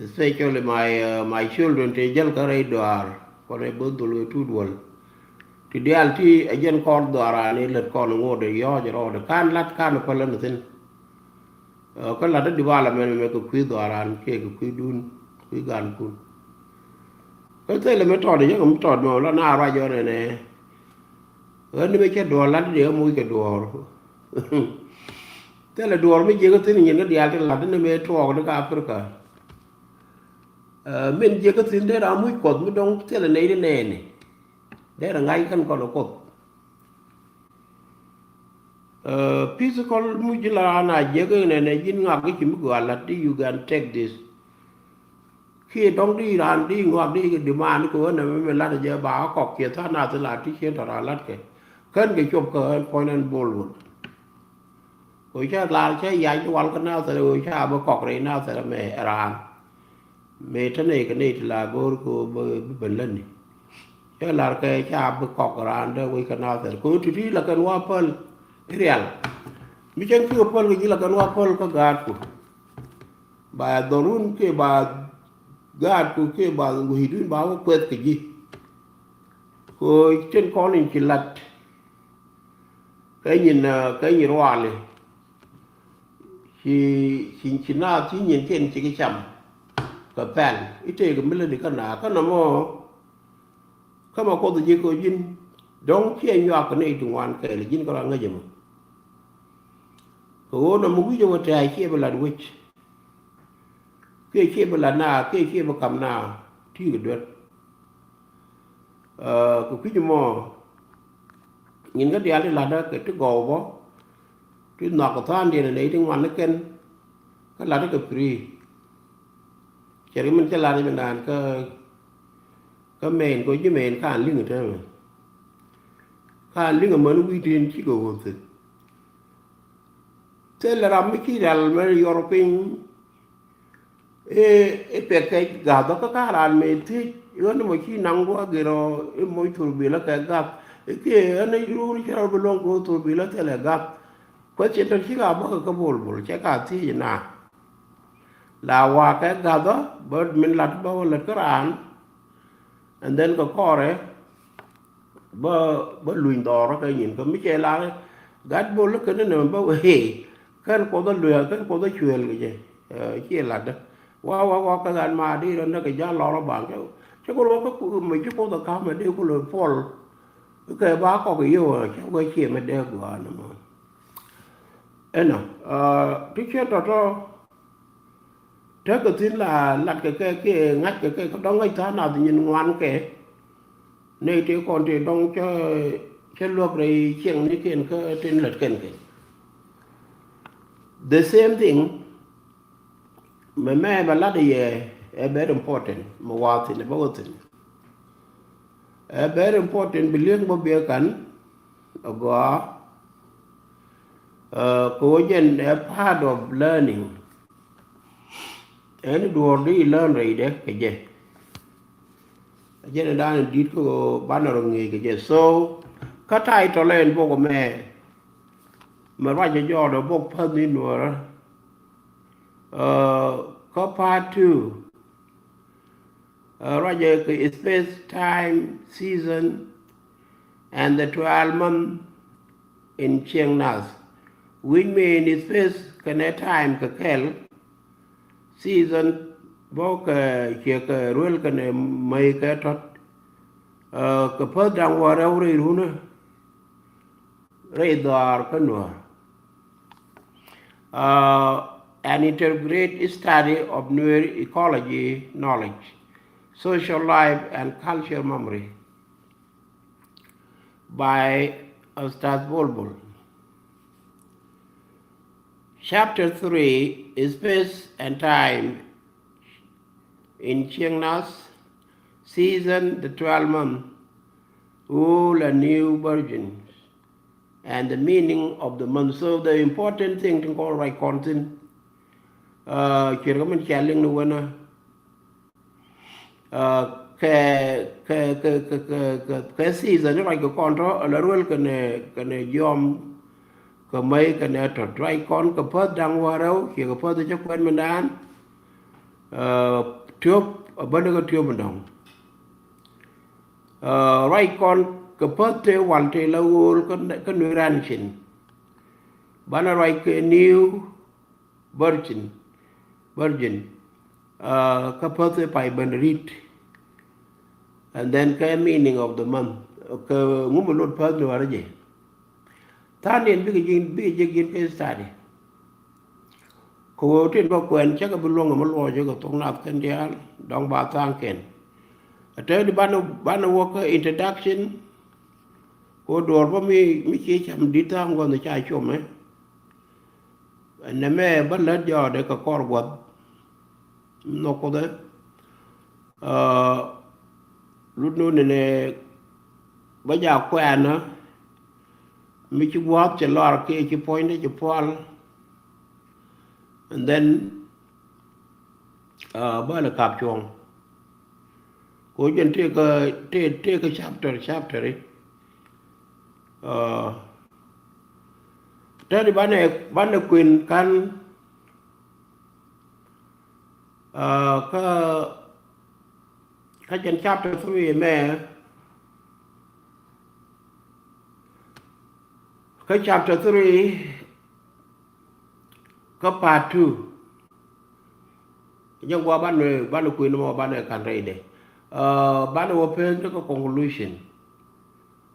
Especially my my children ti jäl kä rɛy duaar kɔn ɛ both duɔl wee tu duɔl. Ti diaal ti ɛ jɛn kɔn dhuaarani lät kɔn ŋot ɛ yɔɔc ɛ rɔɔdɛ kan lat kan ɛ päl ɛn thi̱n. Kä lat ɛ development mɛ kɛ kui̱ dhuaaran kiɛ kɛ kui̱dun kui̱ gankun. Kä thilɛ mi tɔt ɛ yäk mi tɔt mɛ wä la na ruac ɣän ɛnɛ. Ɣän ni mɛ cɛ duɔɔr lat dee ɣä moc kɛ duɔɔr. Thilɛ duɔɔr mi jiäk kä thi̱n nyin kä diaal ti lat ni mɛ tuɔɔk ni kä Africa. Min jiɛ kä thi̱n dee ram muc Kuɔth mi dɔ̱ŋ thilɛ nɛy di nɛɛni. Dee rɛ ŋa̱c kɛn kɔn ɛ Kuɔth. Physical muc ji̱ la raan a jiɛ kä nɛnɛ ji̱n ŋak kä ci mi gɔaa lat di, you can take this. Kiɛ dɔ̱ŋ di raan di ŋuak di kɛ demand kɛ ɣän ɛmɛ mi lat jɛ ba kɔk kiɛ tha̱a̱ŋ nath la ti cien tɔ̱ raan lat kɛ. Kän kɛ cop kɛ ɣän puɔ̱ny ɛn bol wun. Ɣöö ca lar ca yac wal kä nath ɛ ɣöö ca bi kɔk rɛy nath ɛ mɛ raan. Mëë te nɛy kɛ nɛy ti la go̱o̱r kɛ ɣöö bi ben lätni. Cä lar kɛ ca bi kɔk raan dee wec kɛ nath ɛ kɛ ɣöö ti ti la kɛn wa päl. Rial mi cäŋ ki kɛ päl kɛ ji̱ la kɛn wa päl kä gaatku. Ba dhɔrun kiɛ ba gaatku kiɛ ba wecdun ba wä kuɛth kɛ ji̱. Kɛ tin kɔn in ci lat kɛ nyin, kɛ nyin ruali. Ci, ci, ci naath ci nyin kiɛn ci kɛ cam kɛ pɛl i̱ tëëkɛ mi lätdi kä naath kä nɔmɔ. Kä ma Kuoth ji̱ kɛ ji̱n dɔ̱ŋ ciɛ nyuak kɛ nɛy ti ŋuan kɛɛl ji̱n kä rɔ ŋäc ɛmɔ. Kɛ ɣöö nɔmɔ wi̱c ɛ wä tɛ̈ɛ̈c ciɛ bi lat wec. Kiɛ ciɛ bi lat naath kiɛ ciɛ bi ka̱m naath ti kɛ duer. Kɛ kui̱c mɔ nyin kä diaal ti la̱tdä kɛ ti gɔw bä ti nhɔak kɛ tha̱a̱ŋdiɛn ɛ nɛy ti ŋuan ni kɛn. Kä la̱tdä kɛ free. Cɛrkɛ min cä la̱t min naan kä, kä mɛn kɛ ji̱ mɛn ka̱n li̱ŋ ɛ täämɛ. Ka̱n li̱ŋ ɛ män wi̱i̱ tin cikɛ ɣöö thi̱n. Thilɛ ram mi ci rial mɛ yɔr piny. Ëë, ëë pɛk kɛ ga̱th kä ka̱n raan mëë thiec ɣän mɔ ci naŋ duɔ̱ɔ̱k gɛr ɔ i̱ moc thurbilä kɛ ga̱th. I̱ kiɛ ɣän i̱ ruun ci rɔ bi luɔ̱ŋ kɛ ɣöö thurbilä thilɛ ga̱th. Question tɔ̱ ci ka bäkɛ kä bol bol cɛ ka thiec ina. La wa kɛ ga̱th ɔ bä min lat bä wä lät kä raan. And then kɛ kɔrɛ bä, bä luny dhɔr kä nyin kä mi cɛ la gat bol kä ni nɛ bä wee kɛn Kuoth a luɛ kɛn Kuoth a cuɛl kɛ jɛ. Ciɛ lat dä wa wa wa kä gat ma di rɔ nɛ kɛ ja lɔr baŋ cɛ, cɛ ku rɔ kä mi ci Kuoth a kam di ku lɔ puɔl. Kɛ ba kɔk yio̱w cɛ wee ciɛ mi dee gua̱a̱n mɔ. Ɛnɔ ti ciɛ tɔtɔ. Tekɛ thi̱n la latkɛ kɛ kiɛ ŋa̱ckɛ kɛ kä dɔ̱ŋ ŋäc tha̱a̱ŋ nath nyin ŋuan kɛ. Nɛy tëë kɔn tëë dɔ̱ŋ cä, cä luäk rɛy ciɛŋnikiɛn kä tin lät kɛn kɛ. The same thing. Mɛ mɛ bɛ lat yɛ ɛ very important mɛ wa thi̱n ɛ bä wä thi̱n. Ɛ very important bi li̱eŋ bä biɛ kan. Agɔaa. Kɛ wä jɛn ɛ part of learning. Ɛn duɔ̱ɔ̱r di learn rɛydɛ kɛ jɛ. Jɛn ɛ dan di̱t kä banɛ rɔ ŋi̱i̱c kɛ jɛ so. Kä title ɛn bok mɛ. Mɛ ruac jɛ jɔɔdɛ bok päth ni nuɔrä. Kä part two. Ruacɛ kɛ space, time, season, and the twelve month in Cieŋ Nath, which mean space kɛnɛ time kɛ kɛl, season bä kɛ ciɛ kɛ ruel kɛnɛ mäy kɛ tɔt. Kɛ päth da̱ŋ wä rɛw rɛy runä rɛy dhɔaar kä nuäär. An integrated study of Nuer ecology, knowledge, social life and culture memory by Ustadh Bulbul. Chapter three, space and time in Cieŋ Nath, season, the twelve month, old and new versions, and the meaning of the month. So the important thing ti kɔn ruac kɔn thi̱n, ciɛ kɛ min cia liŋ ni wänä, kɛ, kɛ, kɛ season ni ruac kɛ kɔn tɔ ala ruel kɛnɛ, kɛnɛ jiɔm, kɛ mäy kɛnɛ tɔt ruac kɔn kɛ päth da̱ŋ wä rɛw ciɛ kɛ päth cä kuɛn mindan. Tiöp a bändä kä tiöp in dɔ̱ŋ. Ruac kɔn kɛ päth tëë wal tëë la ɣööl kä nuëë ran cin. Banɛ ruac kɛ new virgin, virgin. Kä päth tëë pay bändä ri̱t. And then kɛ meaning of the month, kɛ ŋumɛ lot päth nuäärä jɛ. Tha̱a̱ŋdiɛn bikɛ ji̱, bikɛ ji̱ ji̱n kɛ study. Kɛ ɣöö tin bä kuɛn cä kɛ bi luäŋ ɛmɛ luɔc kɛ thok nath kɛn diaal, dɔ̱ŋ ba tha̱a̱ŋ kɛn. Ɛ tɛ̈ di banɛ, banɛ wä kä introduction, kɛ ɣöö duɔ̱ɔ̱r bä mi, mi ci cam di̱t tha̱a̱ŋ guɔ̱n ca com ɛ. Ɛn nɛmɛ bä lät jɔɔdɛ kɛ kɔr guɔ̱th. Nhɔk Kuoth ɛ. Aa, lut nu nɛnɛ bä ja kuɛɛnä, mi ci gua̱a̱th cɛ lɔr kiɛ ci puɔ̱nydɛ ci pual. And then, aa, bä lɛ kap cuɔ̱ŋ. Kɛ ɣöö jɛn tëëkä, tëë, tëëkä chapter, chapter i̱. Aa, tëëdi banɛ, banɛ kuën ka̱n, aa, kä, kä jɛn chapter three mɛ, kä chapter three, kä part two. Jɛ gua banɛ, banɛ kuën mɔ banɛ ka̱n rɛydɛ. Aa, banɛ wä pen kä conclusion.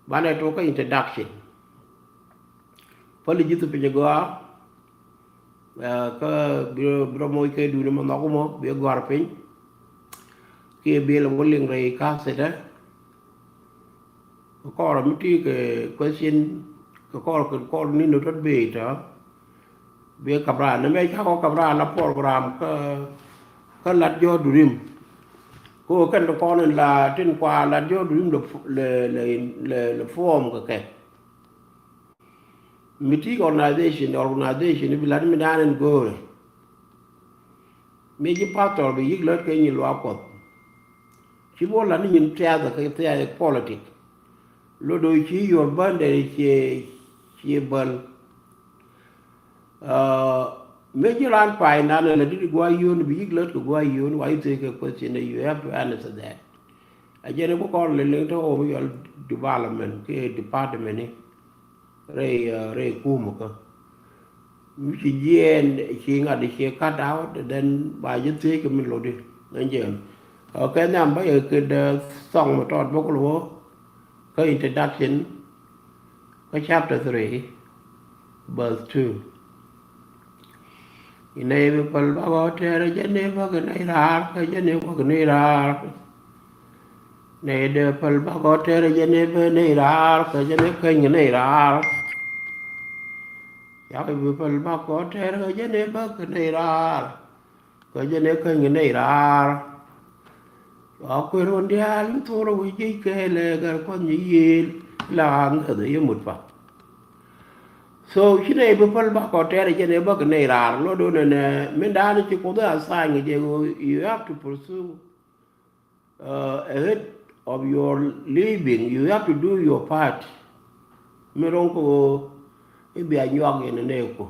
Banɛ tok kä introduction. Päli ji̱ thu piny gɔaa. Aa, kä bi, bi rɔ moc kɛ duuni ma nhɔk mɔ bi gɔ̱a̱r piny. Kiɛ bi lɛ ŋuliŋ rɛy ka̱thi̱tɛ. Kɛ kɔr mi ti kɛ question, kɛ kɔr, kɛ kɔr ni ni tɔt bee tɔ. Bi kap raan ni mɛ cakɔ kap raan la program kä, kä lat jɔ̱ɔ̱r durim. Ko kɛn ti kɔn in la tin kua lat jɔ̱ɔ̱r durim lɛ, lɛ, lɛ, lɛ, lɛ form kɛ kɛ. Mi ti organization, organization bi lat mi daan in go̱o̱rɛ. Mi ji̱ pastor bi yi̱k lät kɛ nyi luaak Kuɔth. Ci bä la ni nyin thiathɛ kɛ thiathɛ politic. Lot do̱ ci your bändɛ cie, cie bäl. Aa, mi ji̱ raan pay nan la dit guay yön bi yi̱k lät kɛ guay yön wa i̱ thëë kɛ question, you have to answer that. A jɛn i̱ bä kɔn lɛ liŋ te wä mi yɔl development kɛ department ni. Rɛy, aa, rɛy kumä kä. Mi ci jiɛɛn ci ŋa̱t ci cut out, then ba ji̱ thiec kɛ mi lotdi. Ɛn jɛn. Aa, kɛ nhiam bä yɛ kɛ dee thɔŋ mi tɔt bä kul wä. Kä introduction, kä chapter three, verse two. Inɛ bi päl bakɔ tɛɛrɛ jɛ ni bä kɛ nɛy raar, kä jɛ ni bä kɛ nɛy raar. Nɛy dee päl bakɔ tɛɛrɛ jɛ ni bä nɛy raar, kä jɛ ni käny kɛ nɛy raar. Yak bi päl bakɔ tɛɛrɛ kä jɛ ni bä kɛ nɛy raar, kä jɛ ni käny kɛ nɛy raar. Wa kuer wä diaal mi thurɛ wi̱c ji̱ kɛɛlɛ gɛr kuɔth nyi yiëël la ŋäth yɛ mut pa. So ci nɛy bi päl bakɔ tɛɛrɛ jɛ ni bä kɛ nɛy raar. Lot do̱ nɛnɛ min da̱a̱n ci Kuoth a sign jɛ, you have to pursue uh, ahead of your living, you have to do your part. Mi ro̱ŋ kɛ ɣöö i̱ bia nyuak yɛn ɛ nɛɛku.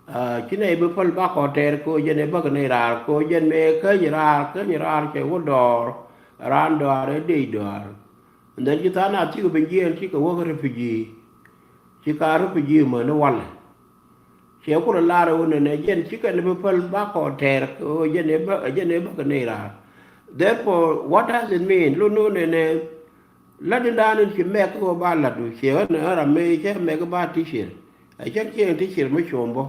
Aa, ci nɛy bi päl bakɔ tɛɛr kɛ ɣöö jɛn ɛ bäk nɛy raar, kɛ ɣöö jɛn mëë käny raar, käny raar cɛ wä dɔɔr, raan dɔaar ɛ dec dɔaar. And then ci tha̱a̱ŋ a cikɛ ben jiɛɛn cikɛ wäk refugee. Ci ka refugee mäni walɛ. Ciɛ kulɛ lar ɛ wä nɛnɛ jɛn cikɛ ni bi päl bakɔ tɛɛr kɛ ɣöö jɛn ɛ bä, jɛn ɛ bäk nɛy raar. Therefore, what does it mean? Lot ni wä nɛnɛ lat in da̱a̱n in ci mɛk kɛ ɣöö ba lat wä ciɛ ɣän ɣän ram mëë cɛ mɛk ba teacher. Ɛ cɛn ciɛ in teacher mi cuɔ̱m bä.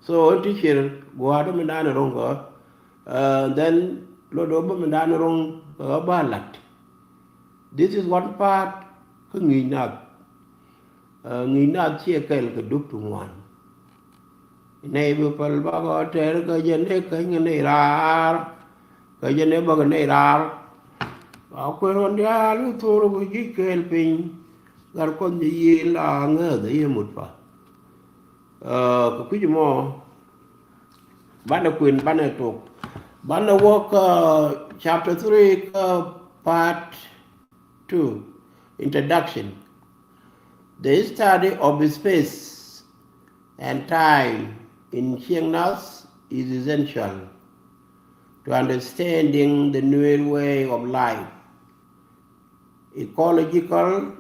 So in teacher gua̱a̱r dä min da̱a̱n in ro̱ŋ kɛ ɣä. Aa, then lot dee bä min da̱a̱n in ro̱ŋ kɛ ɣä ba lat. This is one part kä ŋi̱i̱c nath. Aa, ŋi̱i̱c nath ciɛ kɛl kɛ dup ti ŋuan. Nɛy bi päl bakɔ tɛɛr kä jɛn ɛ käny kɛ nɛy raar, kä jɛn ɛ bäk nɛy raar. Wa kuer ɣän diaal i̱ thor kɛ ji̱ kɛɛl piny, gat kuɔth nyi yiëël la ŋääth ɛ yɛ mut pa. Aa, kɛ kui̱c mɔ banɛ kuën banɛ tok. Banɛ wä kä chapter three kä part two, introduction. The study of space and time in Chiang Nai is essential to understanding the Nuer way of life, ecological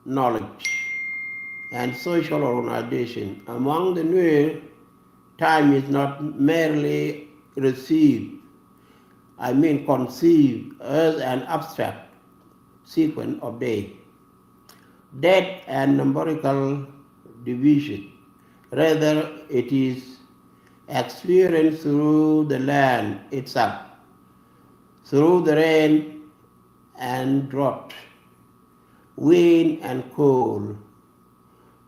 knowledge, and social organization. Among the Nuer, time is not merely received, I mean conceived, as an abstract sequence of day, date, and numerical division. Rather, it is experienced through the land itself, through the rain and drought, wind and cold,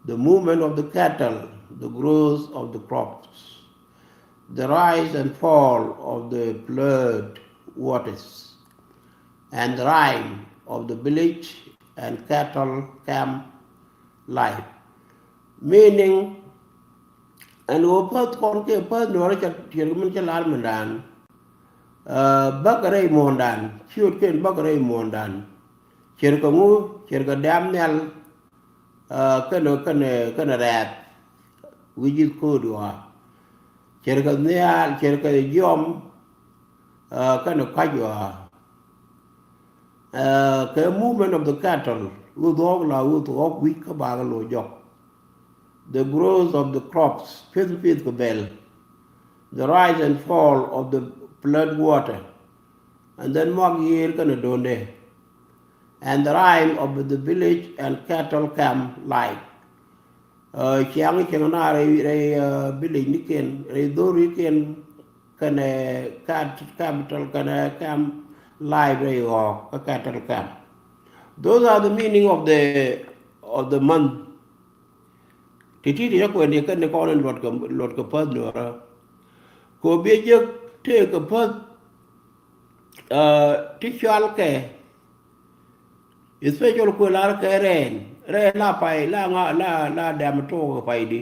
the movement of the cattle, the growth of the crops, the rise and fall of the flood waters, and the rhyme of the village and cattle camp life. Meaning, ɛn ɣöö päth kɔn kiɛ päth Nuäärä ca tiɛɛr kɛ min cä lar mindan. Bäkɛ rɛy muɔ̱ɔ̱ndan, ciöötkiɛn bäkɛ rɛy muɔ̱ɔ̱ndan. Ciɛɛr kɛ ŋu, ciɛɛr kɛ dɛ̈m nhial, kɛnɛ, kɛnɛ, kɛnɛ rɛɛth, wi̱c ji̱th ko̱o̱t ɣɔaa. Ciɛɛr kɛ nhial, ciɛɛr kɛ jiɔm, kɛnɛ kɔ̱a̱c ɣɔaa. Kɛ movement of the cattle, ɣöth ɣɔ̱k la ɣöth ɣɔ̱k wi̱c kä bakɛ lo̱c jɔk. The growth of the crops, pith pith kɛ bɛl. The rise and fall of the flood water. And then muak yiëër kɛnɛ do̱ndɛ. And the rhyme of the village and cattle camp life. Ciaŋ cieŋ na rɛy, rɛy village nikiɛn, rɛy dhorikiɛn, kɛnɛ cat-, capital, kɛnɛ camp life rɛy ɣɔ̱ɔ̱k kä cattle camp. Those are the meaning of the, of the month. Ti̱ti̱ ti cä kuɛn yɛ kɛn ni kɔn in luɔt kɛ, luɔt kɛ päth Nuäärä. Kɛ ɣöö biɛ jek tëëkɛ päth ti cɔalkɛ, especially kuël lar kɛ rɛɛn, rɛɛn la pay, la ŋa, la, la dɛm tuɔɔk kɛ pay di.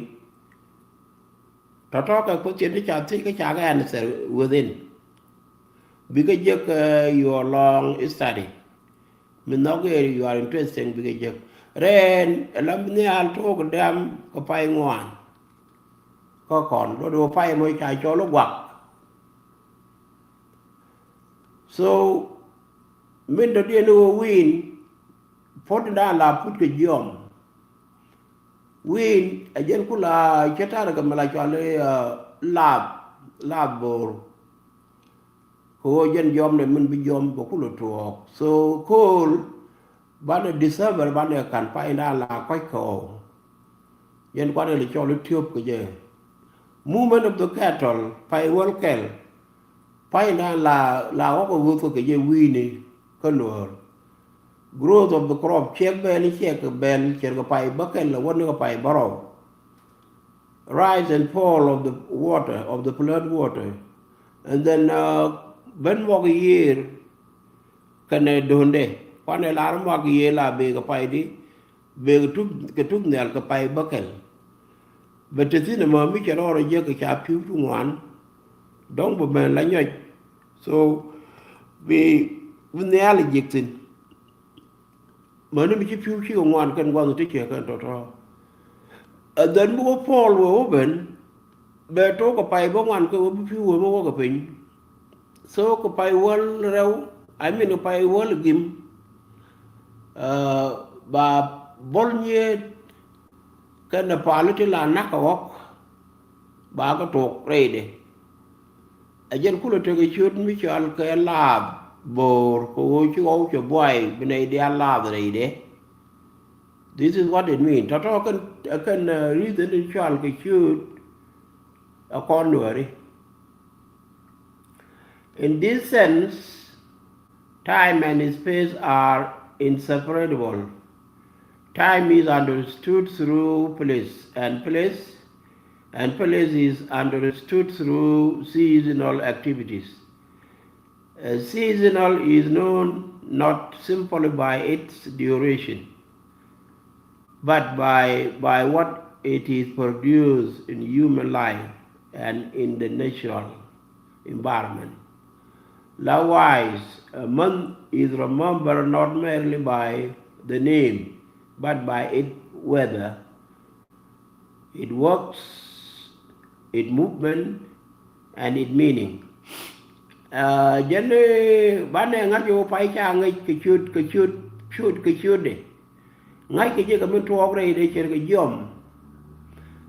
Tɔ̱tɔ̱ kɛ kuothiɛn ti ca thiec kä ca kɛ answer within. Bikɛ jek your long study. Mi nhɔk i̱ you are interesting bikɛ jek. Rɛɛn ɛ la nhial tuɔɔk dɛm kɛ pay ŋuan. Kä kɔn luɔt wä pay mɔ ca cɔl i̱ guak. So min dɔ̱diɛn i̱ wä wi̱i̱n, puɔ̱t in da̱a̱n la put kɛ jiɔm. Wi̱i̱n ɛ jɛn ku la cä ta̱rɛ kɛ mi la cɔal i̱ laath, laath bo̱o̱r. Kɛ ɣöö jɛn jiɔmdɛ min bi jiɔm bɛ kulɛ tuɔɔk. So cold banɛ December banɛ ka̱n pay in da̱a̱n la kɔ̱c kɛ ɣɔw. Jɛn kuanɛ lɛ cɔl i̱ tiöp kɛ jɛ. Movement of the cattle, pay wäl kɛl. Pay in da̱a̱n la, la ɣɔk ɛ ɣöth kɛ jɛ wi̱i̱ni kä Nuäär. Growth of the crop, ciɛk bɛl, ciɛk kɛ bɛl, ciɛk kɛ pay bäkɛl, la wäni kɛ pay bärɔw. Rise and fall of the water, of the flood water. And then ben muak yiëër kɛnɛ do̱ndɛ. Kuanɛ lar muak yiëër la bëë kɛ pay di, bëë kɛ tuk, kɛ tuk nhial kɛ pay bäkɛl. Bɛ te thi̱n ɛmɔ mi cɛ rɔɔdɛ jiäk kɛ ca pi̱w ti ŋuan. Dɔ̱ŋ bɛ ben la nyɔc. So bi, bi nhial jiäk thi̱n. Mäni mi ci pi̱w cikɛ ŋuan kɛn gua̱th ti cɛ kɛn tɔ̱tɔ̱. And then bi wä Paul wee wä ben, bɛ tok kɛ pay bä ŋuan kɛ wä bi pi̱w wee mi wä kɛ piny. So kɛ pay wäl rɛw, I mean kɛ pay wäl gim. Ba bol nyiet kɛn ɛ pal ti la nak kɛ ɣɔk. Ba kɛ tok rɛydɛ. Ɛ jɛn kulɛ tekɛ ciöt mi cɔal kɛ laath bo̱o̱r kɛ ɣöö ci ɣɔw cɛ buay bi nɛy diaal laath rɛydɛ. This is what it mean. Tɔ̱tɔ̱ kɛn, kɛn reason in cɔal kɛ ciöt ɛ kɔn Nuääri. In this sense, time and space are inseparable. Time is understood through place and place, and place is understood through seasonal activities. A seasonal is known not simply by its duration, but by, by what it is produced in human life and in the natural environment. Likewise, a month is remembered not merely by the name, but by its weather, its works, its movement, and its meaning. Jɛn banɛ ŋa̱t yɛ wä pay ca ŋäc kɛ ciöt, kɛ ciöt, ciöt, kɛ ciötdɛ. Ŋa̱c kɛ jɛ kɛ mi tuɔɔk rɛydɛ cɛr kɛ jiɔm.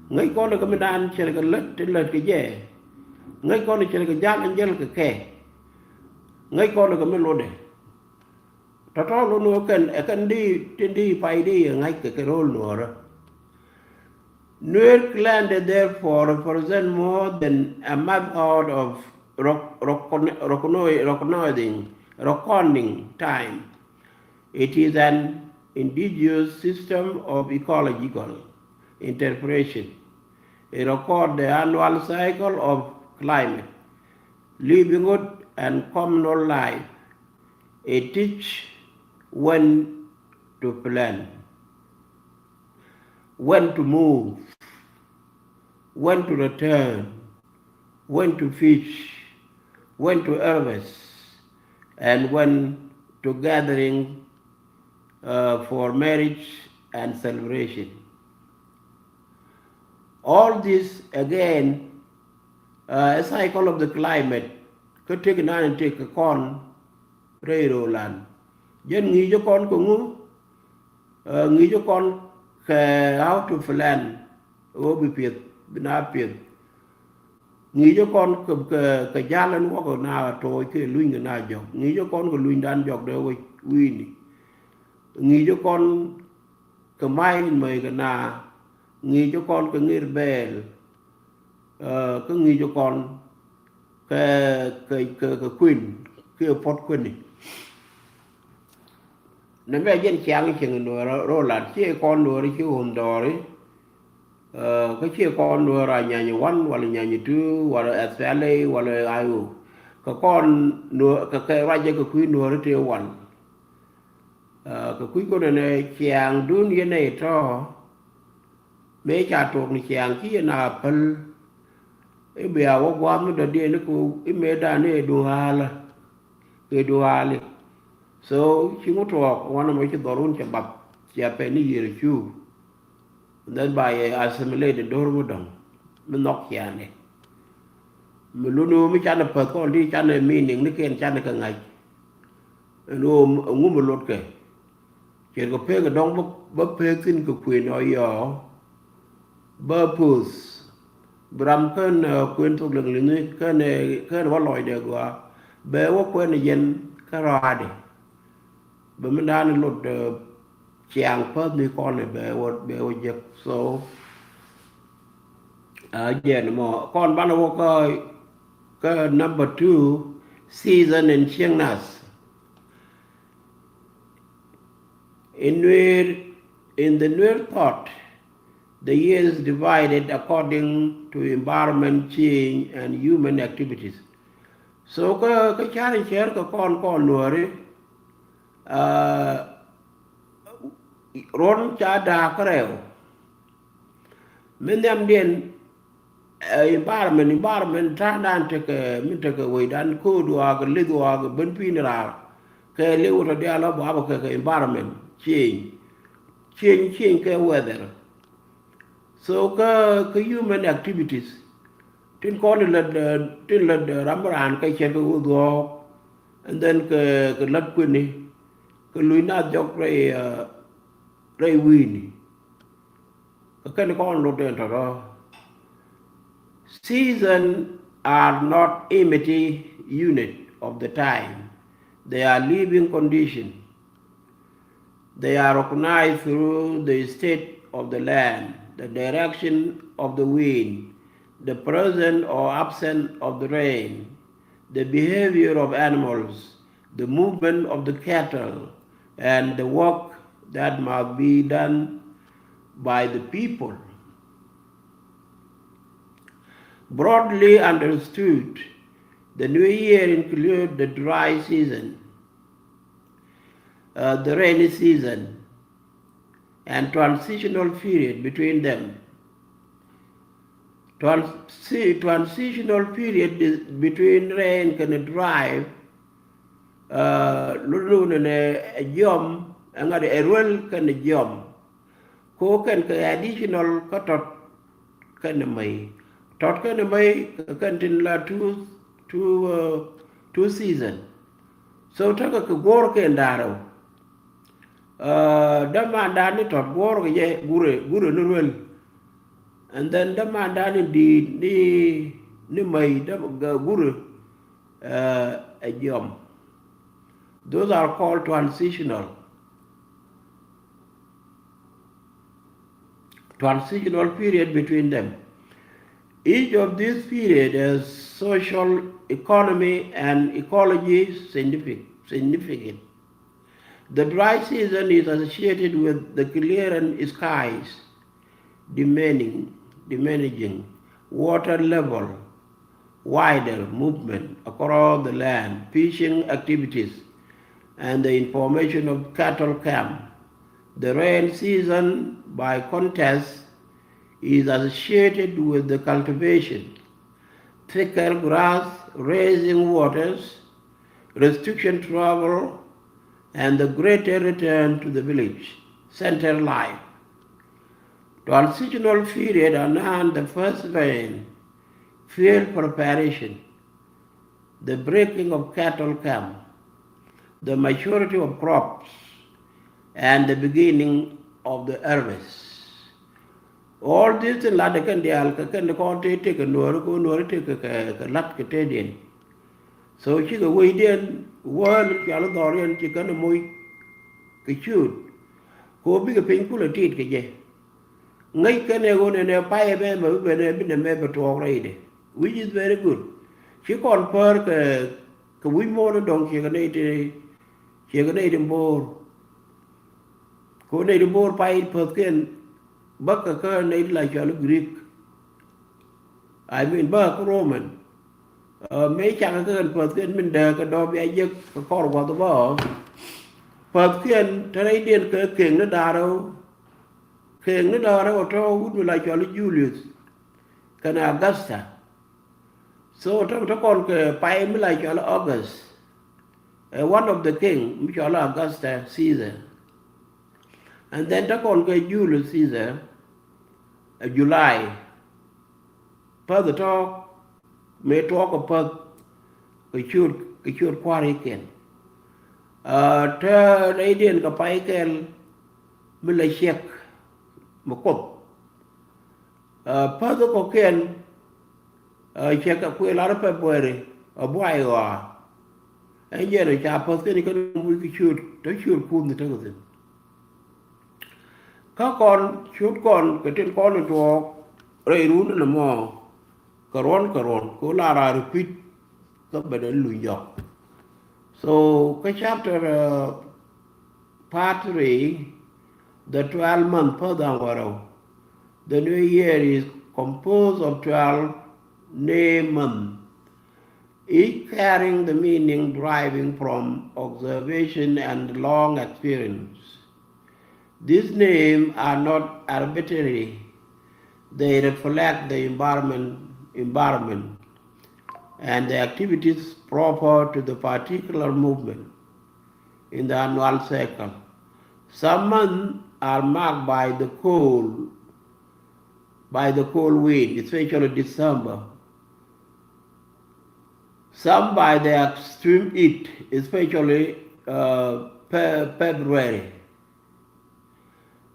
Ŋäc kɔn kɛ mi daan cɛr kɛ lät, lät kɛ jɛ. Ŋäc kɔn cɛr kɛ jal ɛn jäl kɛ kɛ. Ŋäc kɔn kɛ mi lotdɛ. Tɔ̱tɔ̱ lot ni ɣöö kɛn ɛ kɛn di tin di pay di yɛ ŋa̱c kɛ kɛ ro̱o̱l Nuɔ̱ɔ̱rä. Nuer clan, therefore, represent more than a map out of rock, rock, recognize, recognize, reckoning time. It is an indigenous system of ecological interpretation. It records the annual cycle of climate, livelihood, and communal life. It teaches when to plant, when to move, when to return, when to fish, when to harvest, and when to gathering, uh, for marriage and celebration. All this again, uh, a cycle of the climate. Kä tëk nan tëk kɔn rɛy ro̱o̱lan. Jɛn ŋi̱i̱cä kɔn kɛ ŋu, uh, ŋi̱i̱cä kɔn kɛ how to plan ɣöö bi piɛth, bi na piɛth. Ŋi̱i̱cä kɔn kɛ, kɛ, kɛ jal ɛn wäkɛ na tooc kɛ luny kɛ na jɔk. Ŋi̱i̱cä kɔn kɛ lunydan jɔk dee wec wi̱i̱ni. Ŋi̱i̱cä kɔn kɛ ma̱a̱c in mäc kɛ na. Ŋi̱i̱cä kɔn kɛ ŋir bɛɛl. Uh, kä ŋi̱i̱cä kɔn kɛ, kɛ, kɛ, kɛ kuën kiɛ puɔ̱t kuëni. Nɛmɛ jɛn ciaŋ cieŋ nuɔɔr ro̱o̱lan, ciɛ kɔn nuɔɔr ci ɣöm dɔɔri. Uh, kä ciɛ kɔn nuɔɔr a nyanyi wan, wala nyanyi tu, wala S P L A, wala I O. Kɛ kɔn nuɔɔr, kɛ, kɛ ruacɛ kɛ kui̱ nuɔɔri tëë wan. Uh, kɛ kui̱ kɔn ɛnɛ ciaŋdun yɛn ɛ tɔ̱. Mëë ca tuɔɔk ni ciaŋ ci yɛn a päl. I̱ bia wä gua̱a̱th mi dɔ̱diɛn i̱ ku i̱ mëëdan i̱ ɛ duŋ ɣa̱a̱lä. Kɛ duaali. So ci ŋut tuɔɔk wanɛ mɔ ci dhɔrun cɛ bap, cia pɛn ni yiër cu. That by assimilate do̱r mi dɔ̱ŋ mi nhɔk ciaani. Mi luni mi canɛ päth kɔn ti canɛ meaning ni kɛn canɛ kɛ ŋa̱c. Ɛn ɣöö ŋu mi lot kɛ. Ce̱tkɛ pek ɛ dɔ̱ŋ bä, bä pek thi̱n kɛ kuën ɔ yɔɔ. Bä poth. Bi ram kän, uh, kuën thok liŋ liŋi kän, uh, kän wä lɔcdɛ gɔaa. Bɛ wä kuɛn yɛn kä raadɛ. Bɛ mi da̱a̱n lot, uh, ciaŋ päth ni kɔn bɛ wä, bɛ wä jek. So, uh, jɛn mɔ kɔn banɛ wä kä, kä number two, season in cieŋ nath. In Nuer, in the Nuer thought, the year is divided according to environment change and human activities. So kä, kä car in cɛr kä kɔn kɔn Nuɔri, uh, ruɔn ca da̱a̱k kä rɛw. Min nhiamdiɛn, eh, environment, environment ta̱a̱dan tekɛ, min tekɛ wecdan ko̱o̱d waak, lith waak, ben pi̱i̱n raar. Kɛ liw tɔ diaal ɔ buabä kɛ, kɛ environment change. Change, change kɛ weather. So kä, kä human activities. Tin kɔn in lät, eh, tin lät, eh, ram raan kɛ cɛt kɛ wä dhuɔ̱ɔ̱k. And then kɛ, kɛ lät kuini. Kɛ luc na jɔk rɛy, eh, rɛy wi̱i̱ni. Kä kɛn kɔn lot in tɔ̱tɔ̱. Season are not empty unit of the time. They are living condition. They are recognized through the state of the land, the direction of the wind, the presence or absence of the rain, the behavior of animals, the movement of the cattle, and the work that must be done by the people. Broadly understood, the New Year includes the dry season, uh, the rainy season, and transitional period between them. Transi-, transitional period is between rain kɛnɛ dry, uh, lulu nɛnɛ ɛ jiɔm, ɛŋa di ɛ ruel kɛnɛ jiɔm. Ko kɛn kɛ additional kä tɔt kɛnɛ mäy. Tɔt kɛnɛ mäy kɛ kɛn tin la two, two, uh, two season. So tekɛ kɛ go̱o̱r kɛn da̱rɛw. Uh, dämandan ni tɔt guɔ̱ɔ̱r kɛ jɛ gurɛ, gurɛ ni ruel. And then dämandan ni di̱i̱t ni, ni mäy däm, gurɛ, uh, ɛ jiɔm. Those are called transitional. transitional period between them. Each of these period has social, economy, and ecology signific-, significant. The dry season is associated with the clearing skies, diminishing, diminishing water level, wider movement across the land, fishing activities, and the information of cattle camp. The rain season, by contrast, is associated with the cultivation, thicker grass, raising waters, restriction travel, and the greater return to the village center life. Transitional period announced the first rain, field preparation, the breaking of cattle camp, the maturity of crops, and the beginning of the harvest. All these things lat kɛn diaal kɛ kɛn kɔn tëë tëë kɛ nuɔɔri kɛ nuɔɔri tëë kɛ kɛ lat kɛ tëëdiɛn. So cikɛ wecdiɛn wäl cɔal dhɔriɛn ci kɛn moc kɛ ciöt. Kɛ ɣöö bikɛ piny kulɛ tit kɛ jɛ. Ŋäc kɛn ɛ ɣöö nɛnɛ pay ɛmɛ mɛ bi ben ɛ bi nɛmɛ bɛ tuɔɔk rɛydɛ, which is very good. Ci kɔn pär kɛ kɛ wi̱c muɔ̱ɔ̱n dɔ̱ŋ ciɛ kɛ nɛy ti ciɛ kɛ nɛy ti bo̱o̱r. Kɛ ɣöö nɛy ti bo̱o̱r pay päthkiɛn bäkɛ kä nɛy ti la cɔal i̱ Greek. I mean bäkɛ kä Roman. Mëë cakɛ kä kɛn päthkiɛn min dääk kɛ dɔ̱ɔ̱p ya jek kɛ kɔr gua̱th bä. Päthkiɛn te rɛydiɛn kɛ kek ni da̱ŋ rɛw. Kek ni da̱ŋ rɛw ɔ tɔ̱ wut mi la cɔal i̱ Julius kɛnɛ Augusta. So tɔ̱ tɔ̱ kɔn kɛ pay mi la cɔal i̱ August. Ɛ one of the king mi cɔal i̱ Augusta Caesar. And then tɔ̱ kɔn kɛ Julius Caesar ɛ July. Päth ɛ tɔ̱ mëë tuɔɔk kɛ päth kɛ ciöt kɛ ciöt kua̱rikiɛn. Te rɛydiɛn kɛ pay kɛl mi la ciɛk mi kuoth. Päth kɔ̱kiɛn cɛ kɛ kuëë lar February ɛ buay ɣɔaa. Ɛn jɛn ɛ ca päthkiɛn kɛ wi̱i̱ kɛ ciöt te ciöt kuuth ni tekɛ thi̱n. Kä kɔn ciöt kɔn kɛ tin kɔn in tuɔɔk rɛy run in ɛmɔ kɛ ruɔ̱n kɛ ruɔ̱n kɛ ɣöö la raar repeat kä ben in luny jɔk. So kä chapter part three, the twelve month päth da̱ŋ wäl rɛw. The new year is composed of twelve name month, each carrying the meaning deriving from observation and long experience. These names are not arbitrary. They reflect the environment, environment and the activities proper to the particular movement in the annual cycle. Some months are marked by the cold, by the cold wind, especially December. Some by the extreme heat, especially uh, February.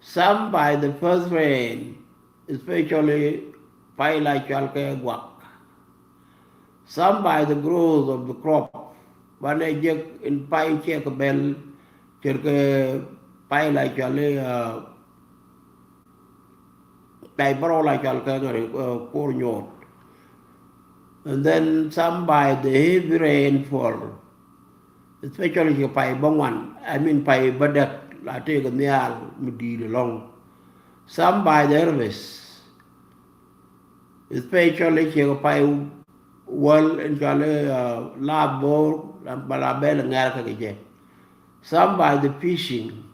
Some by the first rain, especially pay la cɔal kɛ guak. Some by the growth of the crop, banɛ jek in pay cɛ kɛ bɛl cɛ kɛ pay la cɔal i̱ pay bärɔw la cɔal kɛ ŋäri kuɔr nyuɔt. And then some by the heavy rainfall, especially cɛ pay bä ŋuan, I mean pay bä däk la tëëkɛ nhial mi di̱i̱t ɛlɔ̱ŋ. Some by the harvest, especially cɛ pay wäl in cɔal i̱ lath bo̱o̱r ba la bɛl ŋɛ̈r kä kɛ jɛ. Some by the fishing,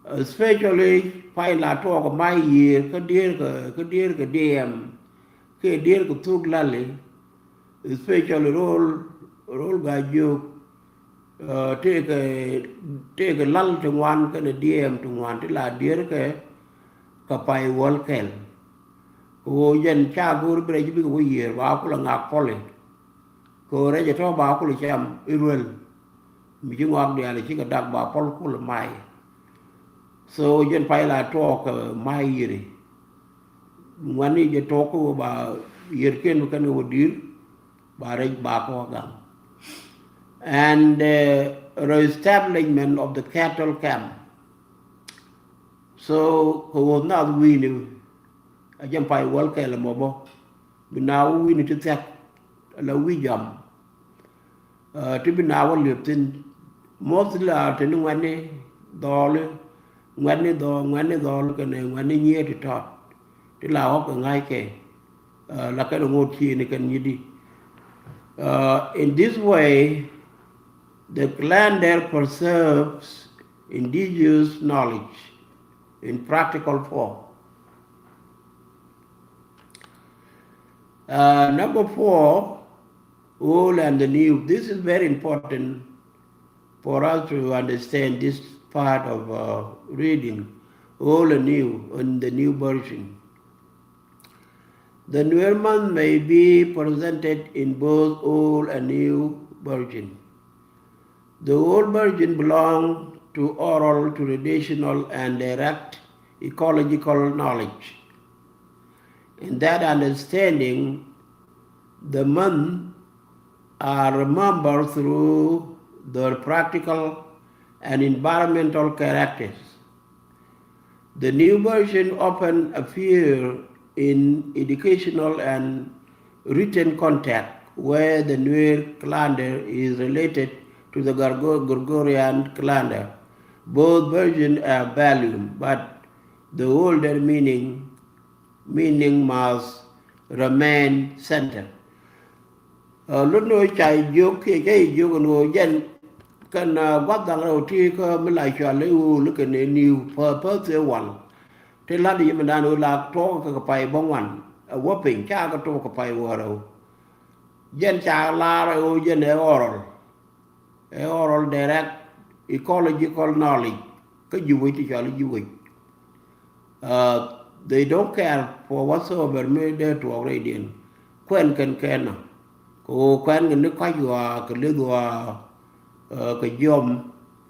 especially pay la tuɔɔk ɛ may yiëër kä diëër kɛ kä diëër kɛ diɛɛm kɛ diëër kɛ thuk lali. Especially rol rol Gaa-jiök tëëkɛ tëëkɛ lal ti ŋuan kɛnɛ diɛɛm ti ŋuan ti la diɛɛr kɛ kɛ pay wäl kɛl. Kɛ ɣöö jɛn ca go̱o̱r bi rɛc bikɛ wä yiëër ba kulɛ ŋak pɔli. Kɛ ɣöö rɛc ɛ tɔ̱ ba kulɛ cam i̱ ruel mi ci ŋɔak diaal cikɛ dak ba pɔl kulɛ may. So jɛn pay la tuɔɔk kɛ may yiëri. Ŋuani jɛ tuɔɔk kä ɣöö ba yiëër ken kɛn kɛ wä di̱i̱r ba rɛc ba kɔ gaŋ. And the reestablishment of the cattle camp. So kɛ ɣöö naath wi̱i̱ni a jɛn pay wäl kɛɛl ɛmɔ bä bi naath wi̱i̱ni ti thia̱k ala wi̱i̱ jam. Ti bi naath wä liep thi̱n moth la te ni ŋuɛ̈tni dhɔɔli, ŋuɛ̈tni dhɔɔl, ŋuɛ̈tni dhɔɔl kɛnɛ ŋuɛ̈tni nyiee ti tɔt ti la ɣɔk kɛ ŋa̱ckɛ. La kɛn ŋot ci ni kɛn nyi̱di. In this way, the Kalander preserves indigenous knowledge in practical form. Uh, number four, old and the new. This is very important for us to understand this part of uh, reading, old and new, in the new version. The Nuerman may be presented in both old and new version. The old version belong to oral, traditional, and direct ecological knowledge. In that understanding, the months are remembered through their practical and environmental characters. The new version often appear in educational and written context where the Nuer calendar is related to the Gregorian calendar. Both versions are valued, but the older meaning meaning must remain center. Lotni ɣöö ca jiök kiɛ cä jiök ɛn ɣöö jɛn kɛn gua̱th da̱ŋ rɛw ti kä mi la cɔal i̱ ɣöö li kɛn ɛ ni̱w päth ëë wal. Ti la̱t i̱ yemɛndan ɣöö la tuɔɔk kɛ kɛ pay bä ŋuan ɛ wä piny ca kɛ tuɔɔk kɛ pay wä rɛw. Jɛn ca laar ɛ ɣöö jɛn ɛ oral. Ɛ oral direct ecological knowledge kä ji̱ wec ti cɔal i̱ ji̱ wec. They don't care for whatsoever mi dee tuɔɔk rɛydiɛn. Kuɛn kɛn kɛn nɔ kɛ ɣöö kuɛn kɛn ni kɔc ɣɔaa kɛ lith ɣɔaa kɛ jiɔm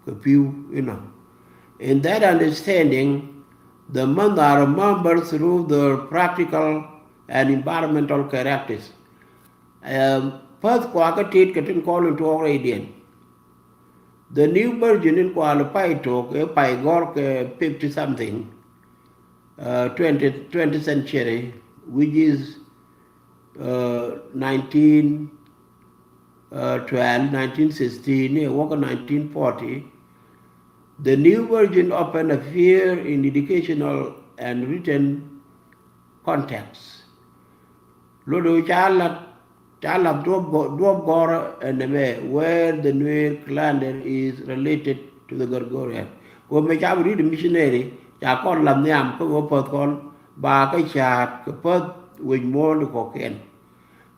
kɛ pi̱w inɔ. In that understanding, the months are remembered through their practical and environmental characters. Päth kua kä tit kɛ tin kɔn in tuɔɔk rɛydiɛn. The new version in kua li pay tok ɛ pay gɔr kɛ fifty something, uh, twenty, twenty century, which is uh, nineteen twelve, nineteen sixteen, ɛ wä kä nineteen forty. The new version often appear in educational and written context. Lotni ɣöö ca la̱t ca la̱t duɔ̱p gɔ̱rä ɛn ɛmɛ where the Nuer calendar is related to the Gregorian. Ɣöö mɛ ca bi read missionary ca kɔn la̱t nhiam kä ɣöö päth kɔn ba kä ca̱a̱t kɛ päth wec muɔ̱ɔ̱n ti kɔ̱kiɛn.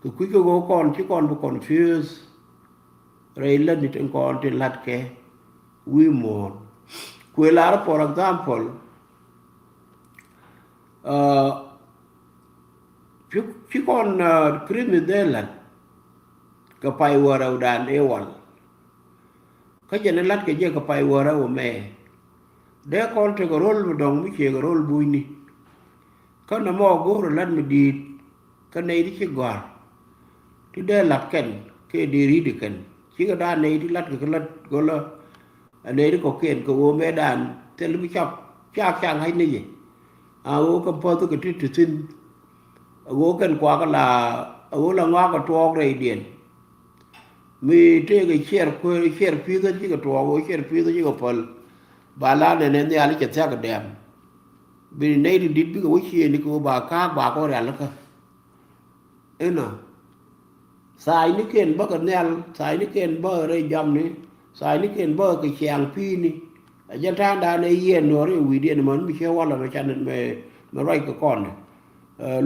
Kɛ kui̱ kä ɣöö kɔn ci kɔn bi confuse rɛy lätni tin kɔn tin la̱tkɛ wi̱i̱ muɔ̱ɔ̱n. Kuëë lar, for example, ci kɔn Christmas dee la̱t kɛ pay wä rɛwdan ëë wal. Kä jɛn ɛ la̱t kɛ jɛ kɛ pay wä rɛw ɛmɛ dee kɔn tekɛ ro̱l mi dɔ̱ŋ mi ciëkɛ ro̱l bunyni. Kä nɔmɔ go̱o̱r ɛ la̱t mi di̱i̱t kä nɛy ti ci gɔ̱a̱r ti dee la̱t kɛn kɛ dee ri̱t ɛ kɛn cikɛ da̱a̱n nɛy ti la̱t kɛ kɛ la̱t go̱lä. Ɛ nɛy ti kɔ̱kiɛn kɛ ɣöö mëëdan thil bi cak cak cak ŋa̱c ni jɛ. A ɣöö kɛ päth kɛ ti ti thi̱n. A ɣöö kɛn kuakä la a ɣöö la ŋɔakɛ tuɔɔk rɛydiɛn. Mi tëëkɛ ciɛɛr kueer ciɛɛr pi̱i̱th ɣän cikɛ tuɔɔk ɣöö ciɛɛr pi̱i̱th ɣän cikɛ päl. Ba la nɛnɛ nhial cɛ thia̱k dɛm. Bi nɛy ti di̱t bikɛ wä ciëëni kɛ ɣöö ba ka̱a̱k ba kɔn rialikä. Inɔ tha̱a̱cnikiɛn bäkɛ nhial, tha̱a̱cnikiɛn bäkɛ rɛy jamni, tha̱a̱cnikiɛn bäkɛ kɛ ciaŋ pi̱i̱ni. A jɛn ta̱a̱ŋdan ɛ yiɛn nuɔ̱ɔ̱ri wi̱i̱diɛn män mi ciɛ walɛ mɛ can mɛ ruac kɛ kɔn.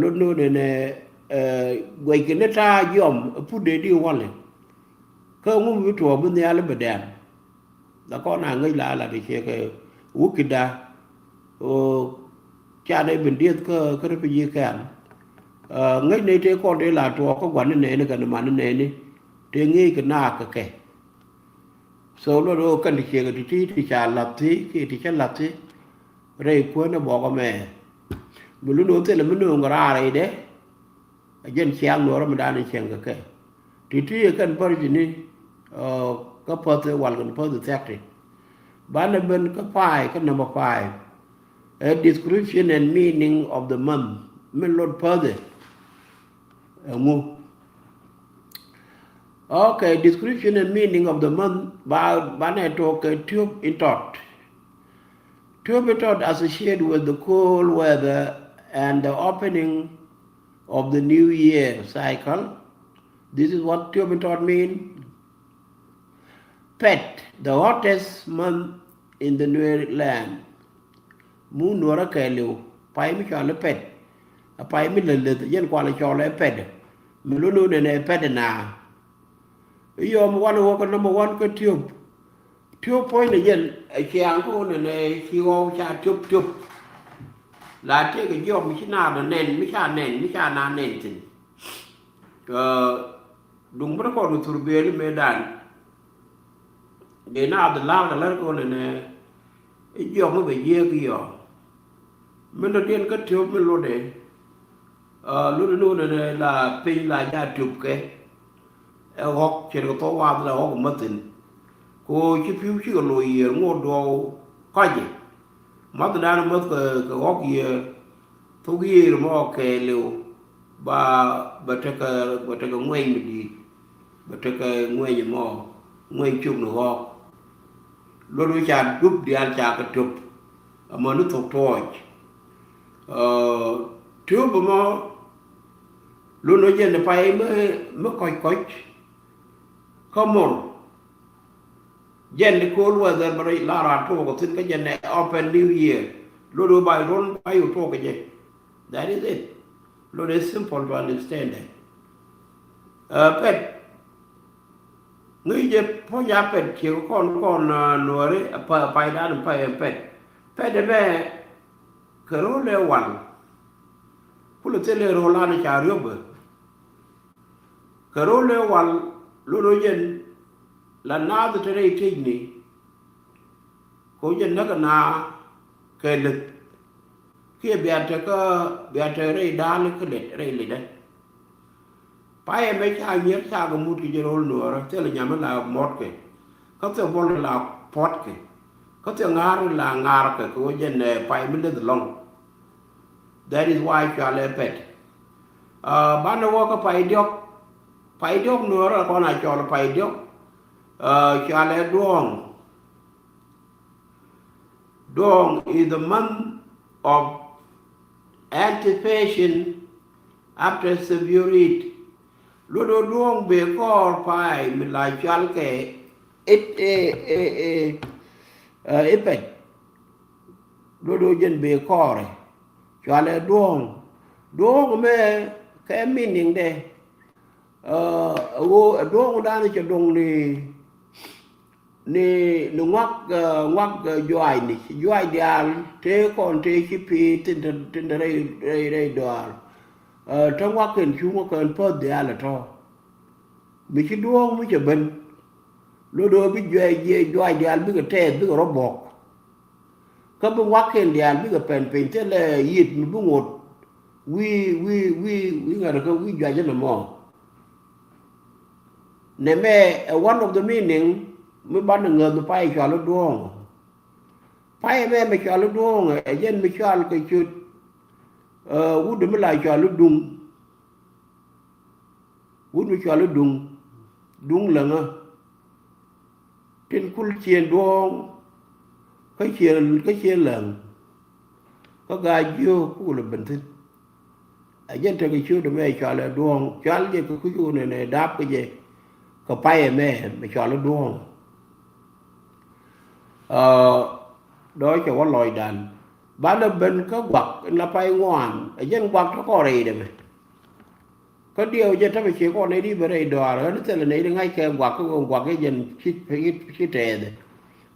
Lot nöödɛ nɛ guɛckɛ ni ta̱a̱ jiɔm ɛ put dee di walɛ. Kä ŋu mi bi tuɔɔk bi nhial i̱ bɛ dɛm. La kɔn a ŋäc la lat i̱ ciɛ kɛ wukitda. Ɣöö ca nɛ ben dieth kä kä refugee camp. Ŋäc nɛ tëë kɔn tëë la tuɔɔk kä gua̱n ni nɛɛni kɛn man ni nɛɛni tëë ŋi̱i̱c kɛ naak kɛ kɛ. So luɔt ɣöö kɛn ti ciɛ kɛ ti ti ti ca lath thi kiɛ ti cä lath thi. Rɛy kuäär ni bɔk ɛmɛ mi lun ɣöö thilɛ mi nööŋ kɛ raar rɛydɛ. A jɛn ciaŋ nuɔɔrä mi da̱a̱n in cieŋ kɛ kɛ ti ti ɛ kɛn bär ji̱ni. Kä päth ɛ wal kɛn päth ɛ thia̱k ti banɛ ben kä pa̱a̱y kä namba pa̱a̱y. A description and meaning of the month. Min lot pädhɛ. Ɛŋu? Okay, description and meaning of the month. Ba, banɛ tɔk kɛ tiöp in tɔt. Tiöp in tɔt associated with the cold weather and the opening of the new year cycle. This is what tiöp in tɔt mean. Pɛt, the hottest month in the Nuer land. Mun Nuɔrä kɛɛliw, pay mi cɔal i̱ pɛt. A pay mi lät lät, yɛn kual cɔl ɛ pɛt. Mi luni wun ɛn ɛ pɛt ina. I̱ yɔm wan wä kä number one kä tiöp. Tiöp puɔ̱ny ni jɛn, ɛ ciaŋ kä wun ɛn ɛ ci ɣɔw ca tiöp tiöp. La tëëk ɛ jiɔk mi ci naath ɛ nɛn, mi ca nɛn, mi ca naath nɛn thi̱n. Duŋ bä rɛ kɔn kɛ thur biëëli mëëdan. Dee naath la̱a̱k ɛ lär kɔn ɛnɛ i̱ jiɔk mi bɛ jiääk i̱ yɔ. Min dɔ̱diɛn kä tiöp min lotdɛ. Lotdɛ ni wun ɛnɛ la piny la ja tiöp kɛ. Ɛ ɣɔ̱k ce̱tkɛ thok wath la ɣɔ̱k ɛ mäthin. Kɛ ɣöö ci pi̱w cikɛ loc yiëër ŋot duɔ̱ɔ̱k kɔc i̱. Mathdan mäth kɛ, kɛ ɣɔ̱k yiëër. Thok yiëër mɔ kɛɛliw ba, ba tekɛ, ba tekɛ ŋuɛny mi di̱i̱t. Ba tekɛ ŋuɛny mɔ, ŋuɛny cop ni ɣɔ̱ɔ̱k. Luɔt wä ca dup diaal ca kɛ töp. Amäni thok tuɔɔc. Töp ɛmɔ luɔt wä jɛn pay mi, mi kɔc kɔc. Kä mor. Jɛn di cold weather bä rɛy la raan tuɔɔk thi̱n kä jɛn ɛ open new year. Luɔt wä ba run ba yɛ tuɔɔk kɛ jɛ. That is it. Luɔt ɛ simple to understand ɛ. Pɛt. Ŋäc jɛ puɔ̱ny a pɛt ciek kɔn kɔn Nuääri paydan pay ɛ pɛt. Pɛt ɛmɛ kɛ ro̱l ɛ wal. Kulɛ thil ɛ ro̱l an ca riöpɛ. Kɛ ro̱l ëë wal luɔt wä jɛn la naath te rɛy tëcni. Kɛ wä jɛn näk ɛ naa kɛ leth kiɛ bia tekɛ, bia tekɛ rɛy da̱a̱l kä leth rɛy letdä. Pay ɛmɛ ca nyier ca kɛ mut kɛ jɛ ro̱l Nuäärä thilɛ nyam mi la mɔtkɛ. Kä thilɛ buɔl mi la puɔtkɛ. Kä thilɛ ŋa̱a̱r mi la ŋa̱a̱rkɛ kɛ wä jɛn ɛ pay mi leth ɛlɔ̱ŋ. That is why cɔalɛ pɛt. Banɛ wä kä pay diɔ̱k. Pay diɔ̱k Nuäärä kɔn a cɔl pay diɔ̱k. Cɔalɛ duɔ̱ɔ̱ŋ. Duɔ̱ɔ̱ŋ is the month of anticipation after severe heat. Luɔt wä duɔ̱ɔ̱ŋ bee kɔɔr pay mi la cɔalkɛ it, ɛ, ɛ, ɛ, ɛ pɛt. Luɔt wä jɛn bee kɔɔrɛ. Cɔalɛ duɔ̱ɔ̱ŋ. Duɔ̱ɔ̱ŋ mɛ kɛ meaning dɛ. Ɛ ɣöö ɛ duɔ̱ɔ̱ŋdan cɛ duɔ̱ŋ ni, ni, ni ŋuak, ŋuak juaacni. Juaac diaal tëë kɔn tëë ci pi̱i̱ tin te, tin te rɛy, rɛy, rɛy dɔaar. Te ŋuak kɛn cuŋ kɛn päth diaal ɛ tɔ̱. Mi ci duɔ̱ɔ̱ŋ mi cɛ ben. Luɔt wä bi juaac, juaac diaal bikɛ tɛɛth bikɛ rɔ buɔ̱k. Kä bi ŋuak kɛn diaal bikɛ pɛn piny thilɛ yiëth mi bi ŋot. Wi̱i̱, wi̱i̱, wi̱i̱, wi̱i̱ ŋa̱t kä wi̱i̱ juac inɔ mɔ. Nɛmɛ ɛ one of the meaning mi banɛ ŋäth mi pay cɔal i̱ duɔ̱ɔ̱ŋ. Pay ɛmɛ mi cɔal i̱ duɔ̱ɔ̱ŋ ɛ jɛn mi cɔal kɛ ciöt. Wut mi la cɔal i̱ duŋ. Wut mi cɔal i̱ duŋ. Duŋ läŋä. Tin kul ciën duɔ̱ɔ̱ŋ kä ciën, kä ciën läŋ. Kä gaa jiöök kukɛ lɛ ben thi̱n. Ɛ jɛn tekɛ ciötdɛ mɛ cɔal ɛ duɔ̱ɔ̱ŋ, cɔal jɛ kɛ kui̱c wun ɛn ɛ da̱a̱p kɛ jɛ. Kɛ pay ɛmɛ mɛ cɔal ɛ duɔ̱ɔ̱ŋ. Dɔ̱ɔ̱c cɛ wä lɔcdan. Banɛ ben kä guak in la pay ŋuan, ɛ jɛn guak te kɔn rɛydɛ mɛ. Kä diɛw jɛ tämɛ ciek kɔn nɛy di ben rɛy dɔaar ɣän thilɛ nɛy di ŋa̱ckɛ guak kä ɣöö guak i̱ jɛn ci, ci tɛɛthɛ.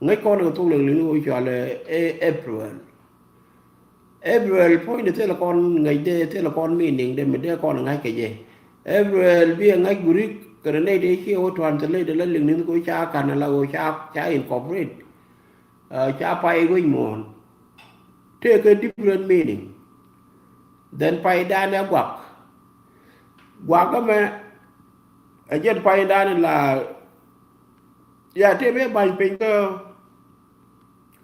Ŋäc kɔn kɛ thok liŋ liŋ ɣöö cɔal ɛ April. April puɔ̱nydɛ thilɛ kɔn ŋäcdɛ, thilɛ kɔn meaningdɛ mi dee kɔn ŋa̱ckɛ jɛ. April bi ɛ ŋa̱c gurik kɛnɛ nɛy di ci ɣöö tuan thilɛ di la liŋ ni̱n kɛ ɣöö ca ka̱n ala ɣöö ca, ca incorporate. Ca pay wec muɔ̱ɔ̱n. Tëëkɛ different meaning. Then paydan ɛ guak. Guak ɛmɛ ɛ jɛn paydan la ya tëë mëë ba̱ny piny kä,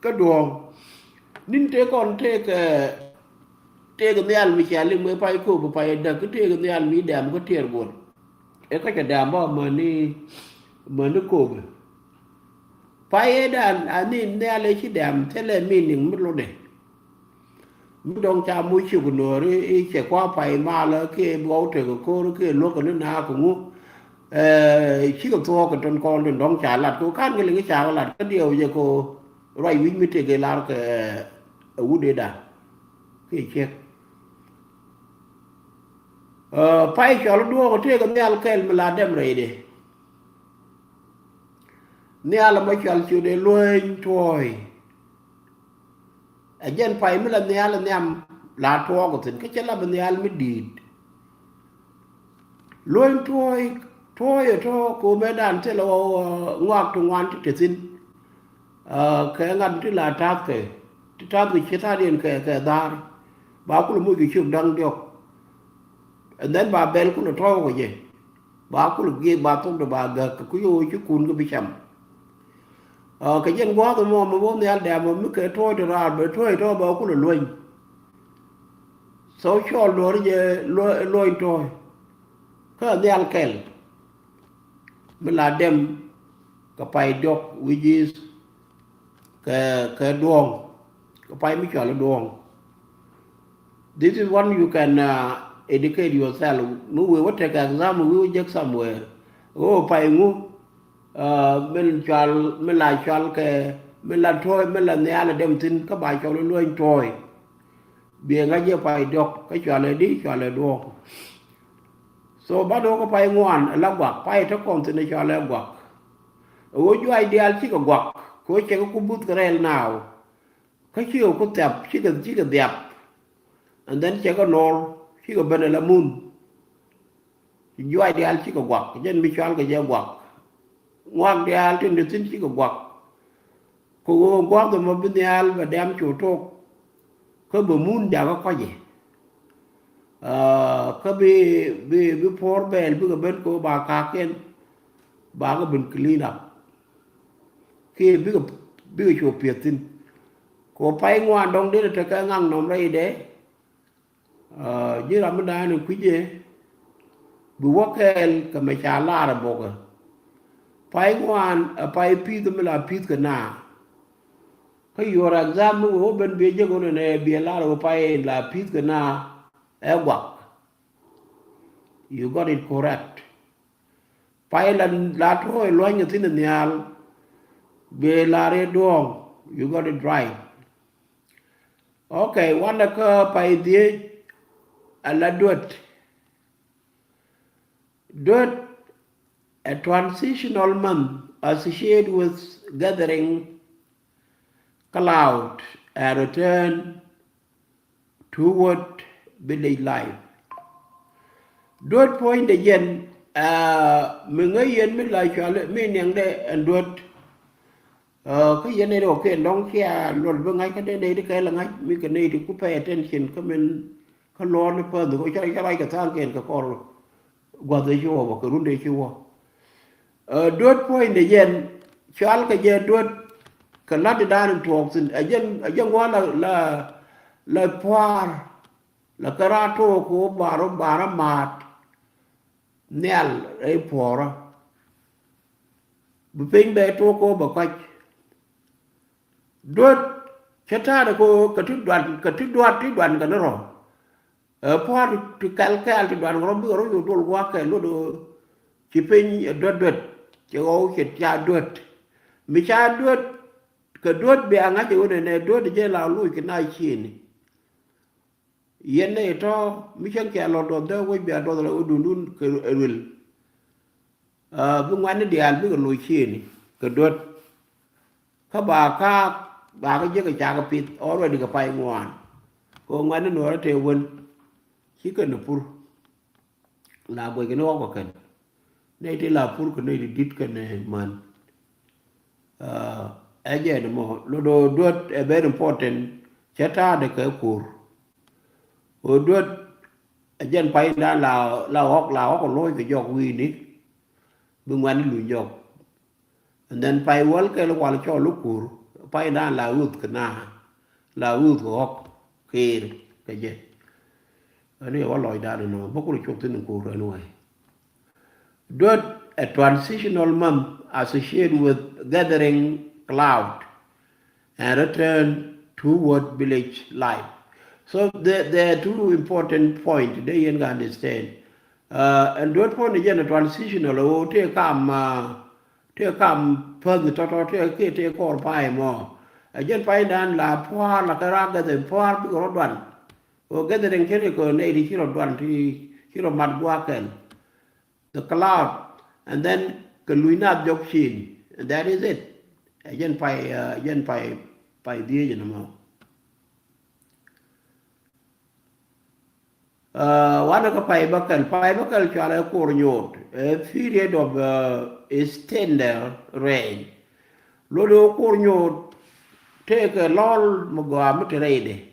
kä duɔ̱ɔ̱ŋ. Ni̱n tëë kɔn tëëkɛ, tëëkɛ nhial mi cia liŋ mëë pay kööp pay däk, kä tëëkɛ nhial mi dɛ̈m kä tiɛɛr guɔ̱n. Ɛ kä cɛ dɛ̈m bä mäni, mäni kööp. Pay ëëdan a ni̱n nhial ëë ci dɛ̈m thilɛ meaning mi lotdɛ. Mi dɔ̱ŋ ca muc cuk nuɔɔri i̱ cɛ kua pay malä kiɛ bi ɣɔw tekɛ ko̱r kiɛ luäk kɛ ni naak kɛ ŋu. Cikɛ thuɔɔk kɛ tɔn kɔn tin dɔ̱ŋ ca lat kɛ ɣöö ka̱n kɛ liŋ i̱ cakɛ lat kä diɛw jɛ kɛ ɣöö ruac wi̱c mi tëk i̱ lar kɛ ɛ wut ëëdan kiɛ ciek. Pay cɔl i̱ duɔ̱ɔ̱k tëëkɛ nhial kɛl mi la dɛm rɛydɛ. Nhial ɛmɔ cɔal ciötdɛ lueny tuɔɔy. Ɛ jɛn pay mi la nhial nhiam la tuɔɔk thi̱n kä cɛ la bi nhial mi di̱i̱t. Lueny tuɔɔy, tuɔɔy ɛ tɔ̱ ko̱mɛdan thilɛ ɣɔw ŋɔak ti ŋuan ti te thi̱n. Kɛ ŋa̱t ti la ta̱thkɛ, ti ta̱thkɛ ci ta̱diɛn kɛ, kɛ dha̱a̱r. Ba kulɛ moc kɛ ciök da̱ŋ diɔ̱k. And then ba bɛl kulɛ tɔ̱ɔ̱k kɛ jɛ. Ba kulɛ giek ba thokdɛ ba gäk kɛ kui̱ ɣöö ci kun kä bi cam. Kɛ jɛn gua̱a̱th ɛmɔ mi bä nhial dɛ̈m mi kɛ tuɔɔc ti raar bɛ tuɔɔc tɔ̱ ba kulɛ lueny. So cɔl duɔ̱ɔ̱r jɛ lueny tɔ̱. Kä nhial kɛl mi la dɛm kɛ pay diɔ̱k, which is kɛ, kɛ duɔ̱ɔ̱ŋ, kɛ pay mi cɔal i̱ duɔ̱ɔ̱ŋ. This is one you can educate yourself. Mi wëë wä tekɛ exam, wëë wä jek somewhere. Ɣöö pay ŋu min cɔal, mi la cɔal kɛ, mi la tuɔɔc, mi la nhial ɛ dɛm thi̱n kä ba cɔl i̱ lueny tuɔɔy. Biɛ ŋa̱c jɛ pay diɔ̱k kä cɔalɛ di, cɔalɛ duɔ̱ɔ̱ŋ. So ba do̱k kä pay ŋuan ɛ la guak, pay te kɔn thi̱n ɛ cɔalɛ guak. Ɛ ɣöö juac diaal cikɛ guak kɛ ɣöö cɛ kɛ ku buth kɛ rɛl naaw. Kä cikɛ ku thiap, cikɛ, cikɛ dhiap. And then cɛ kɛ nor cikɛ ben ɛ la mun. Juac diaal cikɛ guak, jɛn mi cɔal kɛ jɛ guak. Ŋuak diaal tin te thi̱n cikɛ guak. Kɛ ɣöö gua̱th ɛmɔ bi nhial bɛ dɛm cu tok. Kä bɛ mun jakä kɔcɛ. Kä bi, bi, bi puɔ̱r bɛɛl bikɛ ben kɛ ɣöö ba ka̱a̱kiɛn ba kɛ ben clean up. Kiɛ bikɛ, bikɛ cu piɛth thi̱n. Kɛ ɣöö pay ŋuan dɔ̱ŋ dee tekɛ ŋaknɔm rɛydɛ. Ji̱ ram mi da̱a̱n in kui̱cɛ bi wä kɛɛl kɛ mɛ ca lar ɛ bokɛ. Pay ŋuan ɛ pay pi̱th mi la pi̱th kɛ naa. Kä your exam mi wee wä ben biɛ jek wä nɛnɛ biɛ lar ɛ wä pay la pi̱th kɛ naa ɛ guak. You got it correct. Pay la, la tuɔɔc luany kɛ thi̱n ɛ nhial. Biɛ lar ɛ duɔ̱ɔ̱ŋ. You got it right. Okay, wanɛ kä pay dhiec ɛ la duet. Duet, a transitional month associated with gathering cloud and return toward village life. Duet puɔ̱nydɛ jɛn, mi ŋäc yɛn mi la cual mi niɛŋdɛ ɛn duet. Kä yɛn nɛy ti kɔ̱kiɛn dɔ̱ŋ cia luɔt bi ŋa̱c kä dee nɛy ti kɛɛl ɛ ŋa̱c mi kɛ nɛy ti ku pay attention kä min kä luɔ̱ɔ̱r ni päth ni kä ca, ca ruac kɛ tha̱a̱ŋkiɛn kɛ kɔr gua̱th ëë ci wä bä kɛ run dee ci wä. Duet puɔ̱nydɛ jɛn cɔal kɛ jɛ duet kɛ la̱t di da̱a̱n in tuɔɔk thi̱n ɛ jɛn, ɛ jɛn gua̱a̱th la, la, la pua̱a̱r la kɛ raar took kɛ wä bar, bar ma̱a̱t nhial rɛy puɔ̱ɔ̱rä. Bi piny bɛ tok kɛ wä bɛ kɔc. Duet cä ta̱a̱dɛ kɛ ɣöö kɛ ti duat, kɛ ti duat, ti duat kɛ ni rɔ. Ɛ pua̱a̱r ti kɛl kɛɛl ti duat kɛ rɔ bikɛ rɔ yo̱o̱ duɔl gua̱a̱k kɛ luɔt ɣöö ci piny ɛ duet duet. Cɛ ɣɔw cɛ ca duet. Mi ca duet kɛ duet bia ŋa̱c ɛ ɣöö nɛnɛ duet jɛ la loc kɛ na ciëëni. Yɛn nɛy tɔ̱ mi cäŋ cɛ lɔt duɔth dee wec bia duɔth rɛw i̱ duundun kɛ ruël. Bi ŋuɛ̈tni diaal bikɛ loc ciëëni kɛ duet. Kä ba kaak ba kä jiäk kɛ cakɛ pith already kɛ pay ŋuan. Kɛ ŋuɛ̈tni nuɔɔrä tëë wen ci kɛn ɛ pur. La guɛckɛ ni ɣɔ̱kɛ kɛn. Nɛy ti la pur kɛ nɛy ti di̱t kɛn ɛ män. Ɛ jɛn ɛmɔ lot ɣöö duet ɛ very important. Cä ta̱a̱dɛ kɛ ko̱r. Ɣöö duet ɛ jɛn paydan la, la ɣɔ̱k, la ɣɔ̱k ɛ lo̱c kɛ jɔk wi̱i̱ni. Bi ŋuɛ̈tni luny jɔk. And then pay wäl kɛl kual cɔl i̱ ko̱r. Paydan la ɣöth kɛ na. la wuth kɛ ɣɔk kɛɛr kɛ jɛ. Ɛn i̱ wä lɔcdan inɔ bä kur cuk thi̱n in kur ɛn wä. Duet, a transitional month associated with gathering cloud and return toward village life. So there, there are two important points they yen ka understand. Uh, and duet point again a transitional o te kam uh, te kam pɛth tɔtɔ te ke te kɔr pay mɔ. A jɛn paydan la pua̱a̱r la kɛ rak gathering pua̱a̱r bikɛ rɔ duan. O gathering kɛ ri kɛ nɛy ti ci rɔ duan ti ci rɔ mat gua̱a̱ kɛl. The cloud, and then kɛ luny nath jɔk cin. And that is it. A jɛn pay, uh, a jɛn pay, pay dhieec in mɔ. Uh, wanɛ kɛ pay bäkɛl, pay bäkɛl cualɛ kur nyuut. A period of uh, extended rain. Lodɛ kur nyuut tekɛ lɔl mi gɔaa mi te rɛydɛ.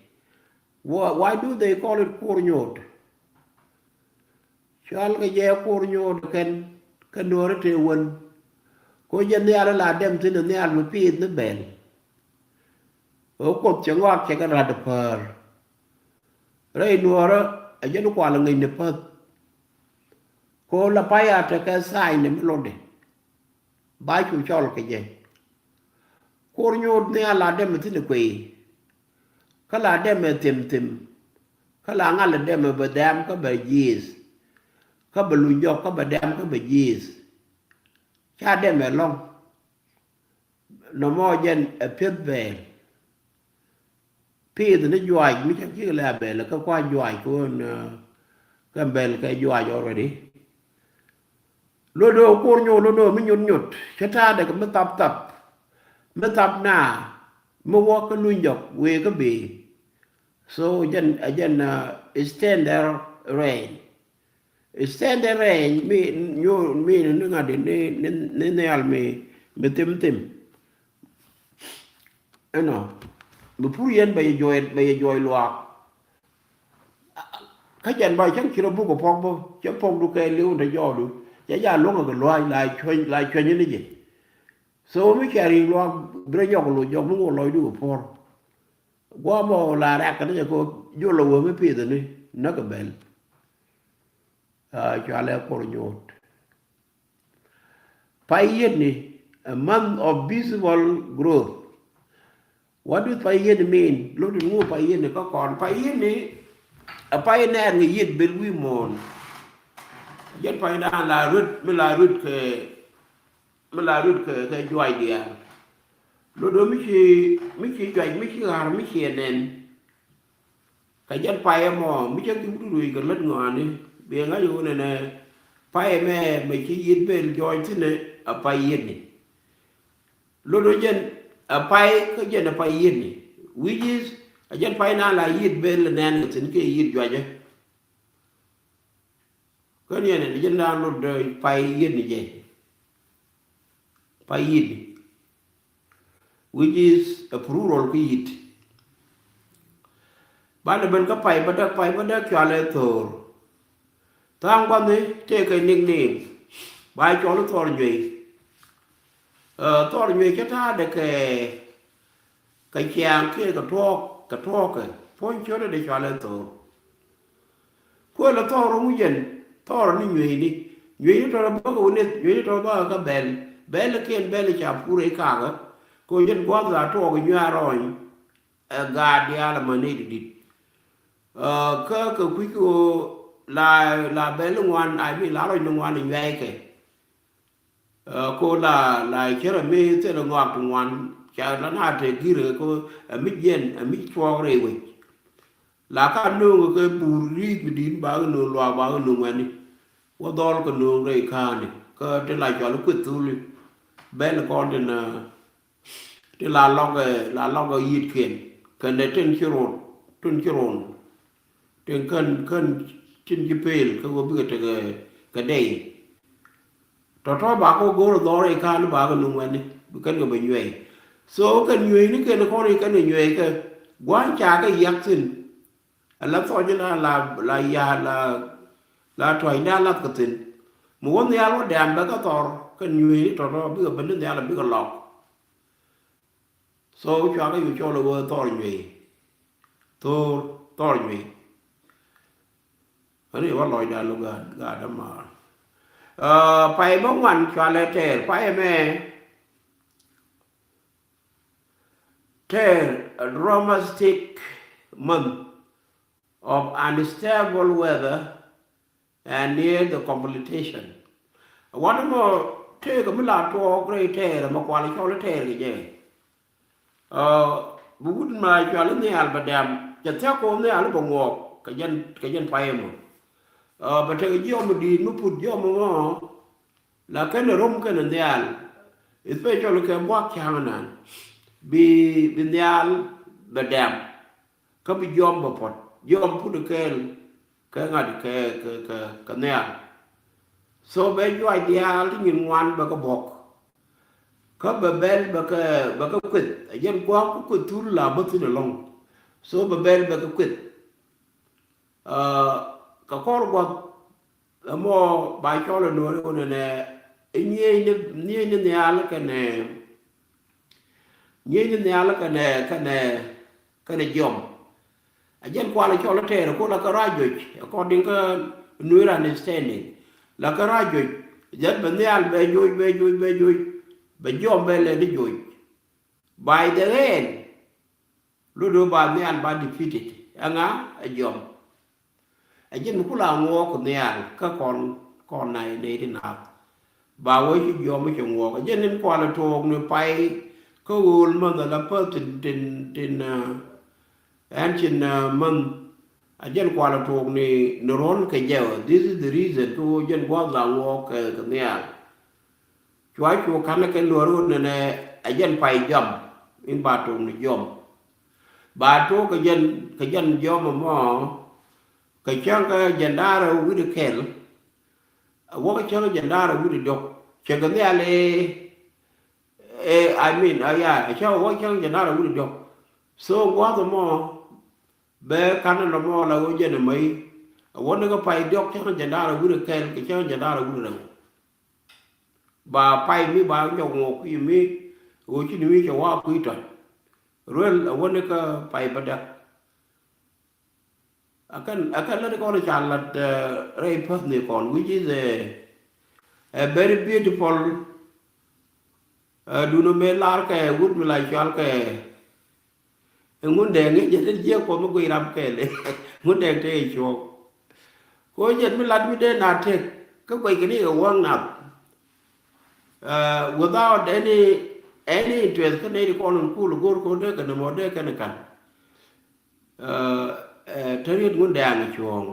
Why, why do they call it kur nyuut? Cual kɛ jɛ kur nyuut kɛn kɛ nuɔri te wen. Ko jɛ nhial la dɛm thin nhial mi piith ni bɛl. Ɛ Kuoth cɛ ŋɔak cɛ kɛ rat päär. Rɛy nuɔrä a jɛn kual ŋäcni päth. Ko la pay a tekɛ tha̱a̱cni mi lotdɛ. Ba cu cɔl kɛ jɛ. Kur nyuut nhial la dɛm thi̱n kuey. Kä la dɛm ɛ thim thim. Kä la ŋal dɛm ɛ bɛ dɛm kä bɛ ji̱th. Kä bɛ luny jɔk kä bɛ dɛm kä bɛ ji̱th. Ca dɛm ɛ lɔ̱ŋ. Nɔmɔ jɛn ɛ pieth bɛɛl. Piith ni juac mi ca kiɛ lɛ a bɛl kä kua juac kɛ ɣöö kɛ bɛl kɛ juac already. Lot do̱o̱ kur nyuut lot do̱o̱ mi nyut nyut cä ta̱a̱ dɛk mi thap thap mi thap naa mi wä kä luny jɔk wëë kä bëë. So jɛn a jɛn standard rain. Standard rain mi nyuur mi ni ŋa̱t ni ni nhial mi mi thim thim. Ɛnɔ mi pur yɛn bɛ yɛ juɔy bɛ yɛ juɔy luaak. Kä jɛn ba cäŋ ci rɔ buk kɛ puɔk bä cä puɔkdu kɛ liw te jɔɔdu cɛ ja luäŋ kɛ luaac la cuɛny la cuɛny ni jɛ. So mi cɛ riŋ luaak bi rɔ nyɔk loc jɔk mi ŋuɔ lɔcdu kɛ puɔr. Guamɔ la rɛk kɛ ni jɛ kɛ jol lɔ wee mi pith ni näk kɛ bɛl. Cualɛ kur nyuut. Pay yietni, a month of visible growth. What does pay yietni mean? Lot in ŋu pay yietni kä kɔn pay yietni. A pay nɛɛr ŋa yiet bel wi̱i̱ muɔ̱ɔ̱n. Jɛn pay naan la ruet mi la ruet kɛ mi la ruet kɛ kɛ juac diaal. Lot do̱ mi ci mi ci juac mi ci ɣa̱r mi ci ɛ nɛn. Kɛ jɛn pay ɛmɔ mi cä ki wut ruëëc kɛ lät ŋɔaani bi ŋa̱c ɣöö nɛnɛ pay ɛmɛ mɛ ci yiet bel jɔɔc thi̱n ɛ a pay yietni. Lot ɣöö jɛn a pay kä jɛn a pay yietni. Which is a jɛn pay na la yiet bel nɛn kɛ thi̱n kɛ yiet juacä. Kä ni ɛn ɛ jɛn daan lot dee pay yietni jɛ. Pay yietni. Which is a plural kä yiet. Banɛ ben kä pay bädäk pay bädäk cualɛ thoor. Tha̱a̱ŋ gua̱ni tëëkɛ nickname ba cɔl thɔr nyuey. Thɔr nyuey cä ta̱a̱dɛ kɛ kɛ ciaŋ kiɛ kɛ tuɔɔk kɛ tuɔɔkɛ puɔ̱ny ciötdɛ dee cualɛ thoor. Kuël ɛ thɔɔr ŋu jɛn thɔɔr ni nyueyni. Nyueyni tɔrɔ bäkɛ wä nith nyueyni tɔrɔ bäkɛ kä bɛl bɛl kiɛn bɛl ca pur ɛ kakä. Kɛ wä jɛn gua̱th la tuɔɔk nyuɛ arɔɔny. Ɛ gaat diaal ɛmɛ ni ti dit. Kä kɛ kui̱c kɛ wä la la bɛl ni ŋuan a mi la rɔc ni ŋuan nyuɛɛkɛ. Ko la la cärɛ mi thilɛ ŋɔak ti ŋuan ca la na te girɛ ko ɛ mi jiɛn ɛ mi cuɔɔk rɛy wec. La ka no̱o̱ŋ kɛ buur ri̱i̱th mi di̱i̱t ba kɛ no̱o̱ŋ luaak ba kɛ no̱o̱ŋ wɛni. Wä dhɔl kɛ no̱o̱ŋ rɛy ka̱a̱ni kä ti la cɔl kueth thuli. Bɛl kɔn tin ti la lɔk la lɔk yi̱tkiɛn kɛnɛ tin ci run tin ci run. Tin kän kän tin ci pel kä wä bikɛ tekɛ kɛ dɛy. Tɔ̱tɔ̱ ba kɛ go̱o̱r dhɔr ikan ba kɛ nuŋ wɛni bi kɛn kɛ bɛ nyuɛy. So kɛn nyuɛy ni kɛn kɔn ikan kɛ nyuɛy kɛ gua̱n ca kɛ yak thin. Ala thɔc la la la ya la la tuac ni a lath kɛ thin. Mi wä nhial wä dɛm bɛ kɛ thɔr kɛn nyuɛy ni tɔ̱tɔ̱ bikɛ ben ni nhial bikɛ lɔk. So cua kɛ yu cɔl ɛ wee thɔr nyuey. Thor, thor nyui̱. Ani wa lɔcdan lo gaat, gaat amaar. Pay bä ŋuan cualɛ tɛɛr, pay ɛmɛ tɛɛr, a dramatic month of unstable weather and near the completion. Wanɛ mɔ tëëkɛ mi la tuɔɔk rɛy tɛɛr ɛmɛ kual cɔl tɛɛr kɛ jɛ. Bi wut ma cual i̱ nhial bɛ dɛm, cɛ thiak kɛ nhial bɛ ŋuɔk kɛ jɛn, kɛ jɛn pay ɛmɔ. Bɛ tekɛ jiɔm mi di̱i̱t mi put jiɔm ɛmɔ la kɛn ɛ rom kɛn ɛ nhial, especially kɛ buak ca̱ŋ ɛnan, bi, bi nhial bɛ dɛm. Kä bi jiɔm bɛ puɔ̱t, jiɔm put ɛ kɛɛl kɛ ŋa̱t kɛ, kɛ, kɛ, kɛ nhial. So bɛ juac diaal ti nyin ŋuan bɛ kɛ buɔ̱k. Kä bɛ bɛl bɛ kɛ, bɛ kɛ kueth, ɛ jɛn gua̱a̱k kä kueth thul la bä thi̱n ɛlɔ̱ŋ. So bɛ bɛl bɛ kɛ kueth. Kɛ kɔr gua̱th ɛmɔ ba cɔl ɛ nuɔ̱ɔ̱ri wunɛ nɛ, nyiey ni, nyiey ni nhial kɛnɛ, nyiey ni nhial kɛnɛ, kɛnɛ, kɛnɛ jiɔm. A jɛn kual cɔl tɛɛr ko la kä rac juec, according kä Nuer understanding. La kä rac juec, jɛn bɛ nhial bɛ juec, bɛ juec, bɛ juec, bɛ jiɔm bɛ lɛ di juec. By the end, lot do ba nhial ba defeated. Ɛŋa? A jiɔm. A jɛn mi kula ŋuɔk nhial kä kɔn, kɔn na nɛy ti naath. Ba wee ci jiɔm mi cɛ ŋuɔk. A jɛn in kual tuɔɔk ni pay kä ɣöl mänhä la päth tin, tin, tin, ɛn cin män. A jɛn kual tuɔɔk ni, ni ruɔ̱n kɛ jɛ. This is the reason kä ɣöö jɛn gua̱th la ŋuɔk kɛ, kɛ nhial. Cua cu ka̱n kɛ luɔr wun nɛnɛ, a jɛn pay jiɔm in ba tok ni jiɔm. Ba tok kɛ jɛn, kɛ jɛn jiɔm ɛmɔ, kɛ cäŋ kɛ jɛn da̱rɛ wi̱cdɛ kɛl. A wä kɛ cäŋ jɛn da̱rɛ wi̱cdɛ diɔ̱k. Cɛ kɛ nhial ɛ, ɛ, I mean, a ya, a cä wä kɛ cäŋ jɛn da̱rɛ wi̱cdɛ diɔ̱k. So gua̱th ɛmɔ bɛ ka̱n ɛlɔmɔ la wä jɛn ɛmɔ i̱, a wä ni kɛ pay diɔ̱k cäŋ jɛn da̱rɛ wi̱cdɛ kɛl kɛ cäŋ jɛn da̱rɛ wi̱cdɛ rɛw. Ba pay mi ba nyɔk ŋuɔk kui̱ mi, ɣöö ci ni mi cɛ wa kui̱ tɔ̱c. Ruel a wäni kä pay bädäk. A kɛn, a kɛn lät kɔn ca lat rɛy päth ni kɔn, which is a, a very beautiful. Duno mëë lar kɛ wut mi la cual kɛ Ŋun dee ŋi̱c jɛ ti jiɛk kuɔth mi guiy ram kɛɛl. Ŋun dee te cuɔk. Ko jɛn mi lat mi dee na tek kä guiy kɛ ni kɛ wäŋ nath. Without any, any interest kä nɛy ti kɔn in kul go̱r ko dee kɛ ni mɔ dee kɛn kan. Te riet ŋun dee aŋ cuɔ̱ɔ̱ŋ.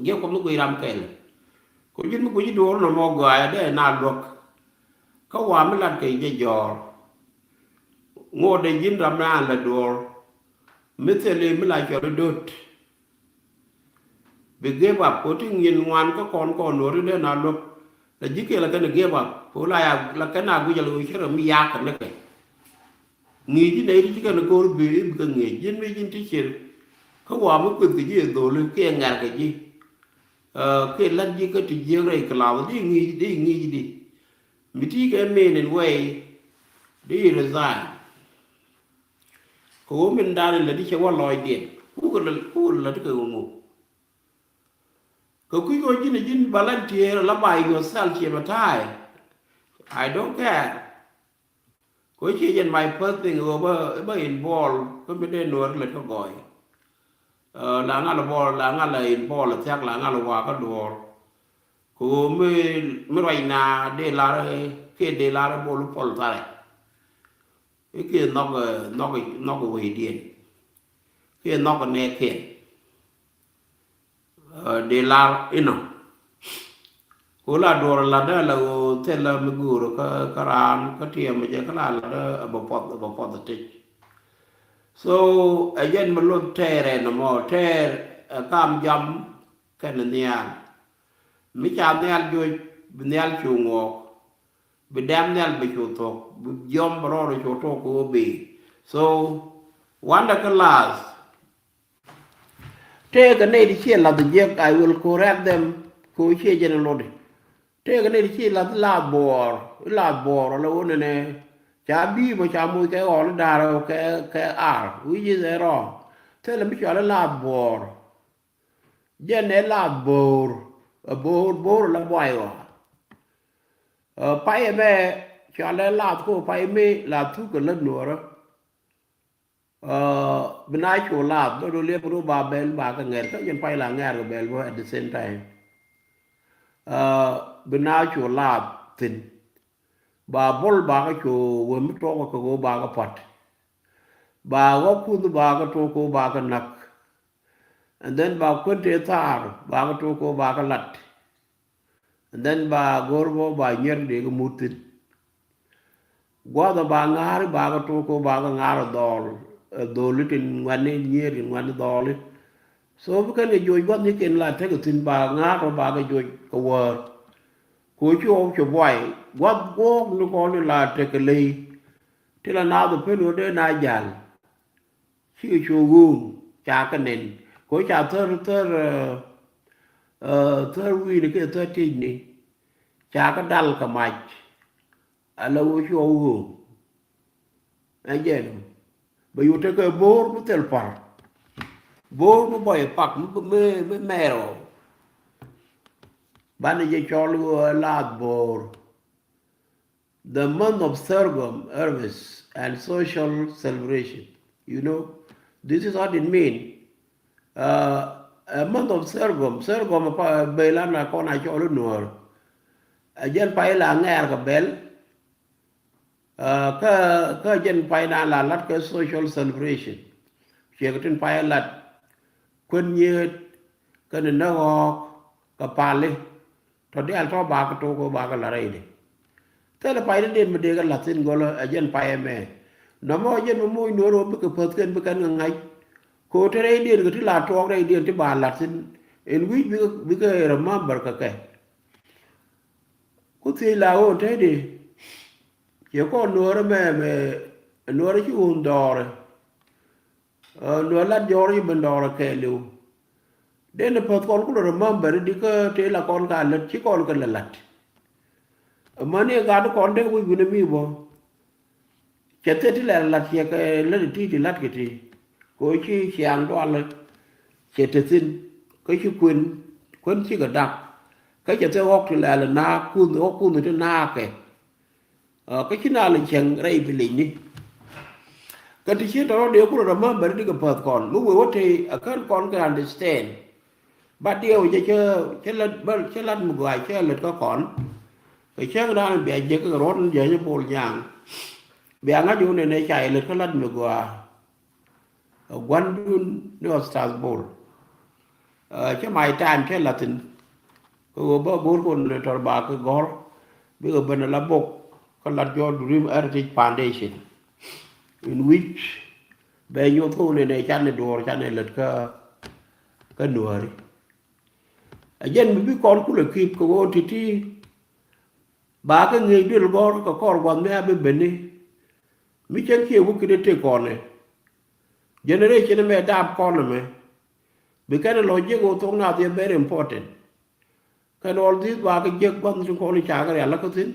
Jiɛk kuɔth mi guiy ram kɛɛl. Ko ji̱n mi guic duɔɔr nɔmɔ gɔaa dee na luäk. Kä wa mi lat kɛ jɛ jɔɔr. Ŋot dee ji̱n ram na an la duɔɔr. Mi thil i̱ mi la cɔl i̱ do̱t. Bi give up ko ti ŋi̱n ŋuan kä kɔn kɔn nuɔri dee na luäk. La ji̱ kɛ la kɛn give up ko la ya la kɛn a guic a la wee cɛ rɛ mi yak kɛ ni kɛ. Ŋi̱i̱c ji̱ nɛy ti ci kɛn ko̱r bi i̱ bi kɛ ŋi̱i̱c ji̱n mi ji̱n ti cir. Kä wa mi kueth kɛ ji̱ ɛ dholi kiɛ ŋɛr kɛ ji̱. Kiɛ lat ji̱ kä ti jiäk rɛy kɛ lath di ŋi̱i̱c di ŋi̱i̱c di. Mi ti kɛ min in way di resign. Kɛ ɣöö min dan in lät di cɛ wä lɔcdiɛn kukɛ lät kɛ ɣöö ŋu. Kɛ kui̱ ɣöö ji̱n ji̱n volunteer la by yourself ciɛ bɛ ta̱a̱. I don't care. Ko cie jɛn my first thing ɣöö bä, bä involve kä mi dee nuɔɔr lät kä gɔɔy. La ŋal bɔl, la ŋal involve thiak, la ŋal wakä duɔɔr. Ko ɣöö mi, mi ruacna dee lar kiɛ dee lar bol pɔl tharɛ. I̱ kiɛ nhɔk, nhɔk, nhɔk wecdiɛn kiɛ nhɔk nɛɛkiɛn. Dee lar inɔ. Ko la duɔr latdä la ɣöö thilä mi go̱o̱r kä, kä raan kä tiɛm jɛ kä la latdä a bɛ puɔth, a bɛ puɔth a tec. So ɛ jɛn mi luth tɛɛr ɛn ɛmɔ, tɛɛr ɛ kam jam kɛn nhial. Mi ca nhial joc bi nhial cu ŋuɔɔk. Bi dɛm nhial bi cu thok, bi jiɔm bi rɔɔd cu tok kɛ ɣöö bi. So wandɛ kä lath. Tëëkɛ nɛy ti ciɛ lath jiɛk, I will correct them kɛ ɣöö ciɛ jɛn lotdi. Tëëkɛ nɛy ti ciɛ lath la buɔɔr, la buɔɔr ala ɣöö nɛnɛ Ca B mɔ ca moc kɛ ɣɔl i̱ da̱r kɛ, kɛ R, which is a wrong. Thilɛ mi cɔal i̱ lath Bo̱o̱r. Jɛn ɛ lath Bo̱o̱r. Ɛ Bo̱o̱r, Bo̱o̱r la buay ɣɔaa. Ɛ, pay ɛmɛ cɔal ɛ lath ko pay mi lath thuk kɛ lät Nuɔ̱ɔ̱rä. Ɛ, bi na cu lath, dɔ̱dɔ liɛp ru ba bɛl ba kɛ ŋɛr, kä jɛn pay la ŋɛr kɛ bɛl bä at the same time. Ɛ, bi na cu lath thi̱n. Ba bol ba kä cu wem mi tuɔk kɛ kɛ ɣöö ba kä pua̱t. Ba ɣɔ̱k kuth ba kä tuɔk kɛ ɣöö ba kä näk. And then ba kuën tëë thaar ba kä tuɔk kɛ ɣöö ba kä lat. And then ba go̱r bä ba nyier dee kɛ mut thi̱n. Gua̱th ba ŋa̱a̱r ba kä tuɔk kɛ ɣöö ba kä ŋa̱a̱r dhɔl, ɛ, dholi tin ŋuɛ̈tni nyier tin ŋuɛ̈tni dhɔli. So bi kɛn kɛ joc gua̱th ni kɛn la tekɛ thi̱n ba ŋa̱a̱r ba kɛ joc kɛ wäär. Ku ci ɣɔw ci buay gua̱th guɔ̱ɔ̱k ni kɔn ni la tekɛ ley. Ti la naath pen ɣöö dee na jal. Cikɛ cu ɣööŋ ca kɛ nɛn. Ku ca thär, thär, ɛ, ɛ, thär wi̱i̱ni kiɛ thär tiecni. Ca kɛ dal kɛ mac. Ala ɣöö ci ɣɔw ɣööŋ. Ɛ jɛn bɛ yut tekɛ Bo̱o̱r mi thil pa̱r. Bo̱o̱r mi bɔy pak mi, mi, mi mɛɛr ɣɔw. Banɛ jɛ cɔl ɣöö ɛ lath Bo̱o̱r. The month of sorghum harvest and social celebration. You know, this is what it mean. Uh, a month of sorghum. Sorghum pa bɛl an a kɔn a cɔl i̱ Nuɔ̱ɔ̱r. A jɛn pay la ŋɛɛr kɛ bɛl. Uh, kä, kä jɛn pay na la lat kɛ social celebration. Ciɛ kɛ tin pay lat kuën nyiet kɛnɛ näk ɣɔ̱ɔ̱k kɛ pali. Tɔ diaal tɔ bakɛ tok kɛ bakɛ la rɛydi. Thilɛ pay ni diɛn mi dee kɛ la̱th thi̱n gɔlä ɛ jɛn pay ɛmɛ. Nɔmɔ ɛ jɛn mi moc Nuɔ̱ɔ̱r ɣöö bikɛ päth kɛn bi kɛn kɛ ŋa̱c. Kɛ ɣöö te rɛydiɛn kɛ ti la tuɔɔk rɛydiɛn ti ba la̱th thi̱n. In wi̱c bikɛ, bikɛ remember kɛ kɛ. Ku thiec la ɣöö te di. Ciɛ kɔn Nuɔ̱ɔ̱r ɛmɛ mɛ Nuɔ̱ɔ̱r ci wun dhɔɔri. Ɛ, Nuɔ̱ɔ̱r lat jɔɔr ci ben dɔɔr kɛɛliw. Den päth kɔn ku lɔ remember di kä tëë la kɔn ka lät ci kɔn kɛ lɛ lat. Ɛ mäni ɛ gat kɔn dee wi̱c wi̱n ɛ mi bɔ. Cɛ thil ti lɛ lat ciɛ kɛ lät ti ti lat kɛ ti. Kɛ ɣöö ci ciaŋ dual cɛ te thi̱n. Kä ci kuën, kuën cikɛ dak. Kä cɛ thil ɣɔk ti lɛ lɛ naak kunh, ɣɔk kunh ti naakɛ. Kä ci na lɛ cieŋ rɛy bi licni. Kä ti ci tɔrɔ dee kulɛ remember di kɛ päth kɔn mi wee wä tëë a kän kɔn kɛ understand. Ba diɛw jɛ cä, cä lät, cä lät mi gɔaa cä lät kä kɔn. Kɛ cäŋ dan bia jek kɛ ruɔ̱t ni jɛ nyɛ Bol Nyaŋ. Bia ŋa̱c wun nɛ nɛ ca yɛ lät kä lät mi gɔaa. Ɛ gua̱ndun ni Ustaz Bol. Ɛ, cä my time cä la̱thin. Kɛ ɣöö bä go̱o̱r kɔn ni tɔr ba kɛ gɔ̱r. Bikɛ ben ala bok kä lat jɔɔr Dream Heritage Foundation. In which bɛ nyoth kä wun nɛ nɛ canɛ duɔ̱ɔ̱r canɛ lät kä, kä Nuääri. Ɛ jɛn mi bi kɔn kulɛ keep kɛ ɣöö ti̱ti̱. Ba kɛ ŋi̱eec duël gɔ̱r kɛ kɔr gua̱th mi a bi beni. Mi cäŋ kiɛ wä ki̱n ɛ tëk kɔn ɛ. Generation mɛ dap kɔn ɛmɛ. Bi kɛn ɛ lɔ jiäk ɣöö thok nath yɛ very important. Kɛn all this ba kɛ jiäk gua̱th tin kɔn i̱ ca kɛ rial lä kä thi̱n.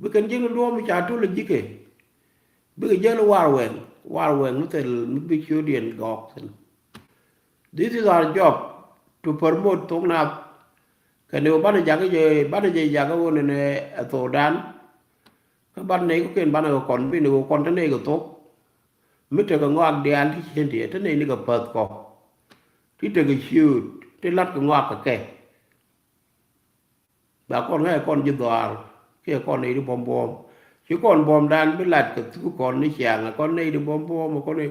Bi kɛn jiäk ni duɔ̱ɔ̱m i̱ ca tull ɛ ji̱kɛ. Bikɛ jäl i̱ war wɛŋ, war wɛŋ mi thil mi bi ciötdiɛn gɔɔk thi̱n. This is our job to promote thok nath. Kɛn ɛ wä banɛ jakä jɛ, banɛ jɛ jakä wä nɛnɛ ɛ thokdan. Kä banɛ nɛy kɔ̱kiɛn banɛ kɛ kɔn bi ni wä kɔn te nɛy kɛ thok. Mi tekɛ ŋɔak diaal ti cien ti te nɛy ni kɛ päth kɔ. Ti tekɛ ciööt ti la̱t kɛ ŋɔak kɛ kɛ. Ba kɔn ŋa̱c kɔn ji̱ dhɔaar kiɛ kɔn nɛy ti buɔ̱m buɔ̱ɔ̱m. Ci kɔn buɔ̱mdan bi lat kɛ thuk kɔn ni ciaŋ kɔn nɛy ti buɔ̱m buɔ̱ɔ̱m kɔn ni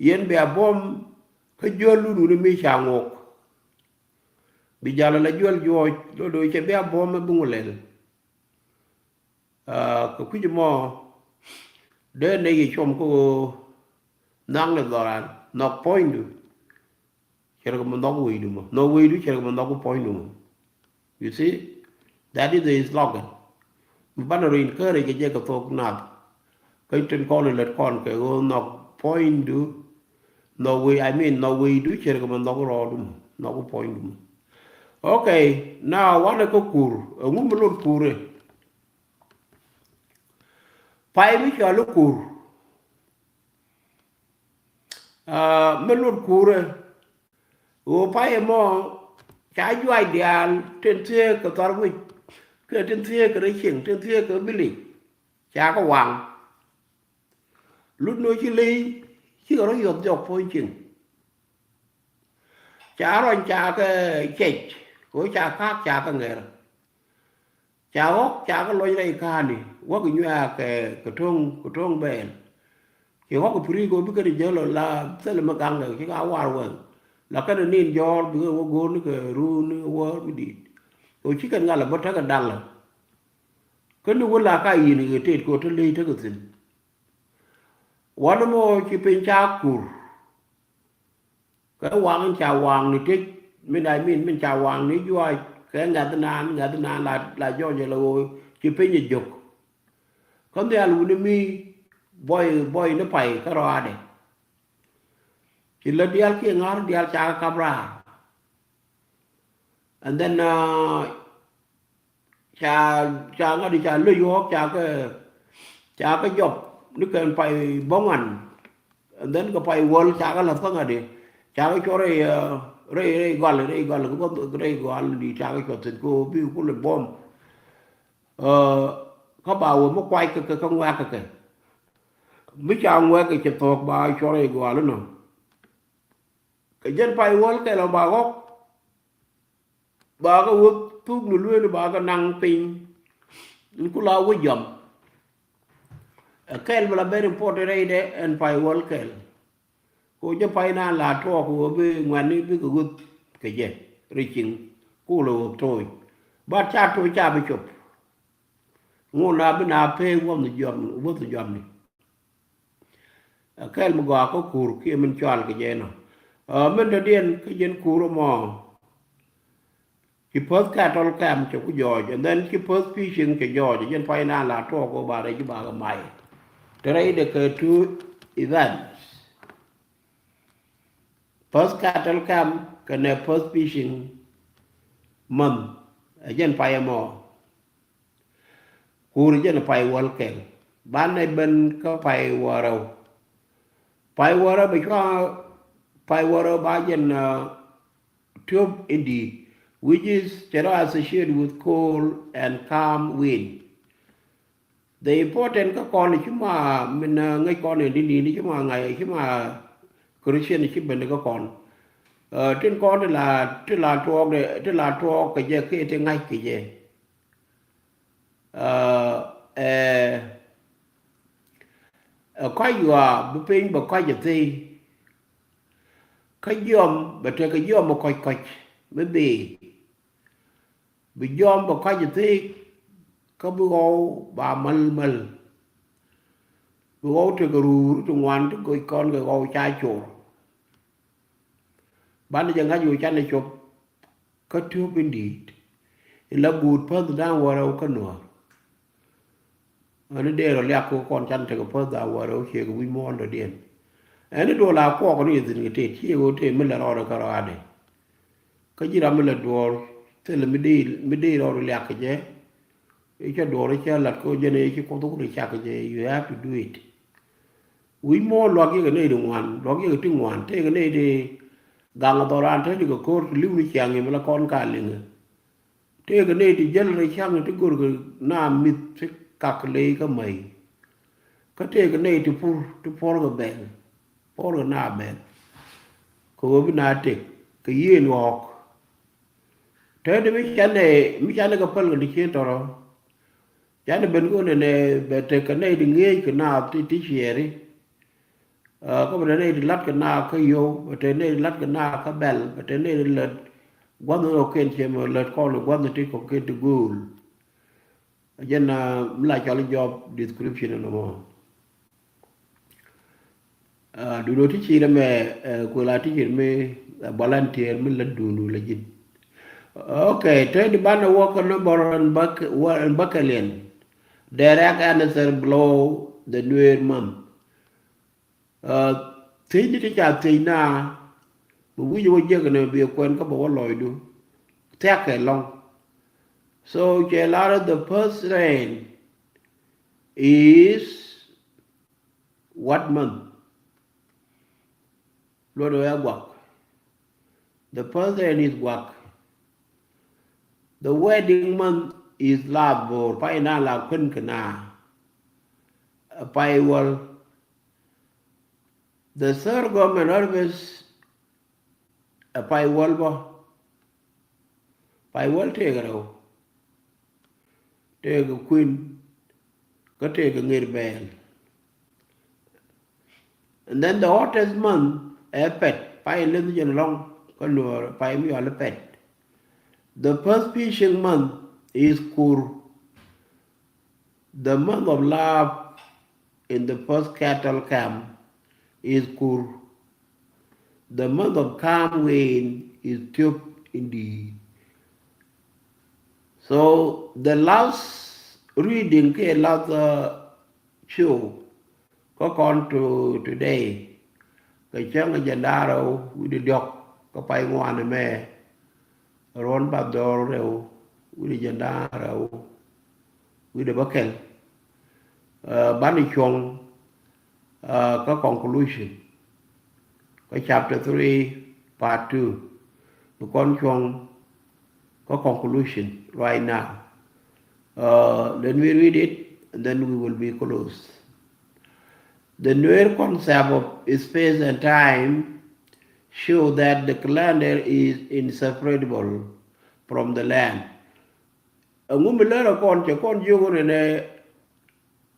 yɛn bia buɔ̱m kä jiöl lun wuni mi ca ŋok. Bi jal ala juäl juɔc lo̱do̱ cɛ bia buɔ̱m mi bi ŋu lɛl. Aa, kɛ kui̱c mɔ dee nɛy yɛ cuɔm kä ɣöö nhɔk ni dhɔran nhɔk puɔ̱nydu. Cɛ rɛ kɛ mɛ nhɔk wecdu mɔ, nhɔk wecdu cɛ rɛ kɛ mɛ nhɔk puɔ̱nydu mɔ. You see, that is the slogan. Mi banɛ rɔ encourage kɛ jɛ kɛ thok nath. Kä tin kɔn in lät kɔn kɛ ɣöö nhɔk puɔ̱nydu. Nhɔk wec, I mean, nhɔk wecdu cɛ rɛ kɛ mɛ nhɔk rɔɔdu mɔ, nhɔk puɔ̱nydu mɔ. Okay, now wanɛ kä kur, ɛŋu mi lot kurɛ? Pay mi cɔl i̱ Kur. Aa, mi luɔt Kurɛ. Ɣöö pay ɛmɔ ca juac diaal tin thieek kɛ thɔr wi̱c kɛ tin thieek kɛ rɛy cieŋ, tin thieek kɛ village. Ca kɛ waŋ. Lut ni ɣöö ci ley cikɛ rɔ yuɔth jɔk puɔ̱ny cieŋ. Ca rɔny ca kɛ cɛc kɛ ɣöö ca ka̱a̱k ca kɛ ŋɛr. Ca ɣɔ̱k ca kɛ lɔc rɛy ka̱a̱ni wäk inyuɛɛk kɛ, kɛ to̱ŋ, kɛ to̱ŋ bɛɛl. Ci ɣɔ̱k kɛ pi̱ri̱ kɛ ɣöö bikɛ ni jäl ɔ la thilɛ mi gaŋkɛ ci ka war wɛŋ. La kɛn ni nin jɔɔr bikɛ wä go̱o̱r ni kɛ ruun ni wä mi di̱i̱t. Ɣöö ci kɛn ŋa̱l ɛ bä tekɛ da̱lä. Kä ni wä la ka yi̱n kɛ tet kɛ ɣöö te ley tekɛ thi̱n. Wanɛ mɔ ci piny ca Kur. Kɛ waŋ in ca waŋ ni tec, min, I mean, min ca waŋ ni juaac kɛ ŋɛ̈th naan, ŋɛ̈th naan la, la jɔɔc la ɣöö ci piny ɛ jök. Kä nhial wuni mi buɔy, buɔy ni pay kä rɔaadɛ. Ci lät diaal kiɛ ŋa̱r diaal ca kɛ kap raar. And then, uh, ca, ca ŋa̱t ca ley ɣɔ̱k ca kɛ, ca kɛ jɔp ni kɛn pay bäŋuan. And then kɛ pay wäl ca kɛ la̱th kä ŋa̱t ca kɛ cuɔr rɛy, uh, rɛy, rɛy gɔal, rɛy gɔal, kɛ bä rɛy gɔal di ca kɛ cuɔth thi̱n kɛ ɣöö bi kulɛ buɔ̱m. Uh, kä ba wä mi kuac kɛ, kɛ, kɛ ŋuɛ̈k kɛ kɛ. Mi ca ŋuɛ̈k kɛ cɛ thuɔ̱k ba cuɔr rɛy gɔal inɔ. Kɛ jɛn pay wäl kɛl ɔ ba ɣɔ̱k. Ba kɛ wä thuk ni lueeni ba kɛ naŋ piny. Ni ku la wä jam. Ɛ kɛl mi la very important rɛydɛ ɛn pay wäl kɛl. Ko jɛ pay na la tuɔɔk wä bi ŋuɛ̈tni bikɛ ɣöth kɛ jɛ ri ciŋ. Ku la wä toc. Ba ca toc ca bi cop. Ŋun na bi na pee wäth jɔam, wäth jɔamni. Ɛ kɛl mi gɔaa kä Kur kiɛ min cɔal kɛ jɛ nɔ. Ɛ, min dɔ̱diɛn kä jɛn Kur ɛmɔ. Ci Perth Cattle Camp cɛ ku jɔɔc, and then ci Perth Fishing cɛ jɔɔc, jɛn pay na la tuɔɔk kɛ ba rɛy ji̱ ba kɛ may. Te rɛydɛ kɛ two events. Perth Cattle Camp kɛnɛ Perth Fishing Month. Ɛ jɛn pay ɛmɔ. Kur jɛn pay wäl kɛl. Banɛ ben kä pay wäl rɛw. Pay wäl rɛw bɛ cua pay wäl rɛw ba jɛn, uh, tiöp in di̱i̱t, which is cɛ rɔ associated with cold and calm wind. The important kä kɔn ci ma min, uh, ŋäc kɔn in di̱i̱t ci ma ŋa̱c ci ma Christian ci ben kä kɔn. Uh, tin kɔn ti la, ti la tuɔɔk de, ti la tuɔɔk kɛ jɛ kiɛ ti ŋa̱c kɛ jɛ. Ɛ, ɛ, ɛ kɔc yuaar bi piny bɛ kɔc ɛ thii. Kä jiɔm bɛ tekɛ jiɔm ɛ kɔc kɔc mi dhii. Bi jiɔm bɛ kɔc ɛ thii kä bi ɣɔw ba mäl mäl. Bi ɣɔw tekɛ ruur ti ŋuan ti goc kɔn kɛ ɣɔw ca cor. Banɛ jɛ ŋa̱c ɣöö canɛ cop kä tiöp in di̱i̱t. In la guut päth da̱ŋ wäl rɛw kä nuäär. Ɛn in dee rɔ liak kɛ kɔn can tekɛ päth da̱ŋ wäl rɛw ciek wi̱c muɔ̱ɔ̱n dɔ̱diɛn. Ɛn in duɔl a kuɔk ni ithin kɛ tëë ciek ɣöö tëë mi lɛ rɔɔdɛ kä rɔaadɛ. Kä ji̱ ram mi lɛ duɔl thilɛ mi dee, mi dee rɔɔdɛ liak kɛ jɛ. I̱ cä duɔɔr i̱ cä lat kä jɛn i̱ ci Kuoth wut i̱ cak jɛ, you have to do it. Wi̱c muɔ̱ɔ̱n luak yekɛ nɛy ti ŋuan, luak yekɛ ti ŋuan, tëëkɛ nɛy ti gaŋ dhɔran te ti kɛ ko̱r ti li̱w ni ciaŋ yɛ mi la kɔn ka liŋɛ. Tëëkɛ nɛy ti jäl rɛ ciaŋ ti go̱rkɛ na mi̱th ti kak ley kä mäy. Kä tëëkɛ nɛy ti pur, ti puɔ̱rkɛ bɛl, puɔ̱rkɛ na bɛl. Kɛ ɣöö bi na tëk kɛ yiëë luɔ̱ɔ̱k. Te di mi canɛ, mi canɛ kɛ päl kɛ ti cien tɔrɔ. Canɛ ben kɛ wunɛ nɛ bɛ tekɛ nɛy ti ŋi̱eec kɛ naath ti, ti ciɛɛri. Kä bɛ te nɛy ti la̱t kɛ naath kä yio̱w, bɛ te nɛy ti la̱t kɛ naath kä bɛl, bɛ te nɛy ti lät gua̱nh ni kɔ̱kiɛn ciɛ mɛ lät kɔn kɛ gua̱nh ti kɔ̱kiɛn ti gööl. Jɛn mi la cɔl i̱ job description ɛn ɛmɔ. Duundɔ ti ci rɛ mɛ kuɛ la ti ci rɛ mi volunteer mi lät duundu lɛ ji̱n. Ok, te di banɛ wä kä number ɛn bäkɛliɛn. Direct answer below the Nuer month. Thiec ni ti ca thiec na mi wi̱c wä jiäk ni bi kuɛn kä bɛ wä lɔcdu. Thia̱kɛ lɔ̱ŋ. So cɛ lar the first rain is what month? Luɔt ɛ guak. The first ten is guak. The wedding month is lap bor, pay na la kuɛn kɛ na. Pay wäl. The third government harvest, a pay wäl bä. Pay wäl tëëkɛ rɛw. Tëëkɛ kuën, kä tëëkɛ ŋer bɛɛl. And then the hottest month ɛ pɛt, pay leth jɛn lɔŋ kä Nuɔr, pay mi yɔal ɛ pɛt. The first fishing month is Kur. The month of love in the first cattle camp is Kur. The month of calm wind is Tiop indeed. So the last reading kɛ last uh, show kä kɔn to today. Kɛ cäŋ agenda rɛw wi̱cdɛ diɔ̱k kä pay ŋuan ɛmɛ. Ruɔ̱n ba dhɔr rɛw wi̱cdɛ agenda rɛw wi̱cdɛ bä kɛl. Uh, banɛ cuɔ̱ŋ uh, kä conclusion kä chapter three, part two. Bi kɔn cuɔ̱ŋ kä conclusion right now. Uh, let me read it and then we will be closed. The Nuer concept of space and time show that the calendar is inseparable from the land. Ɛŋu mi lär ɛ kɔn cɛ kɔn jiök ɣän ɛnɛ,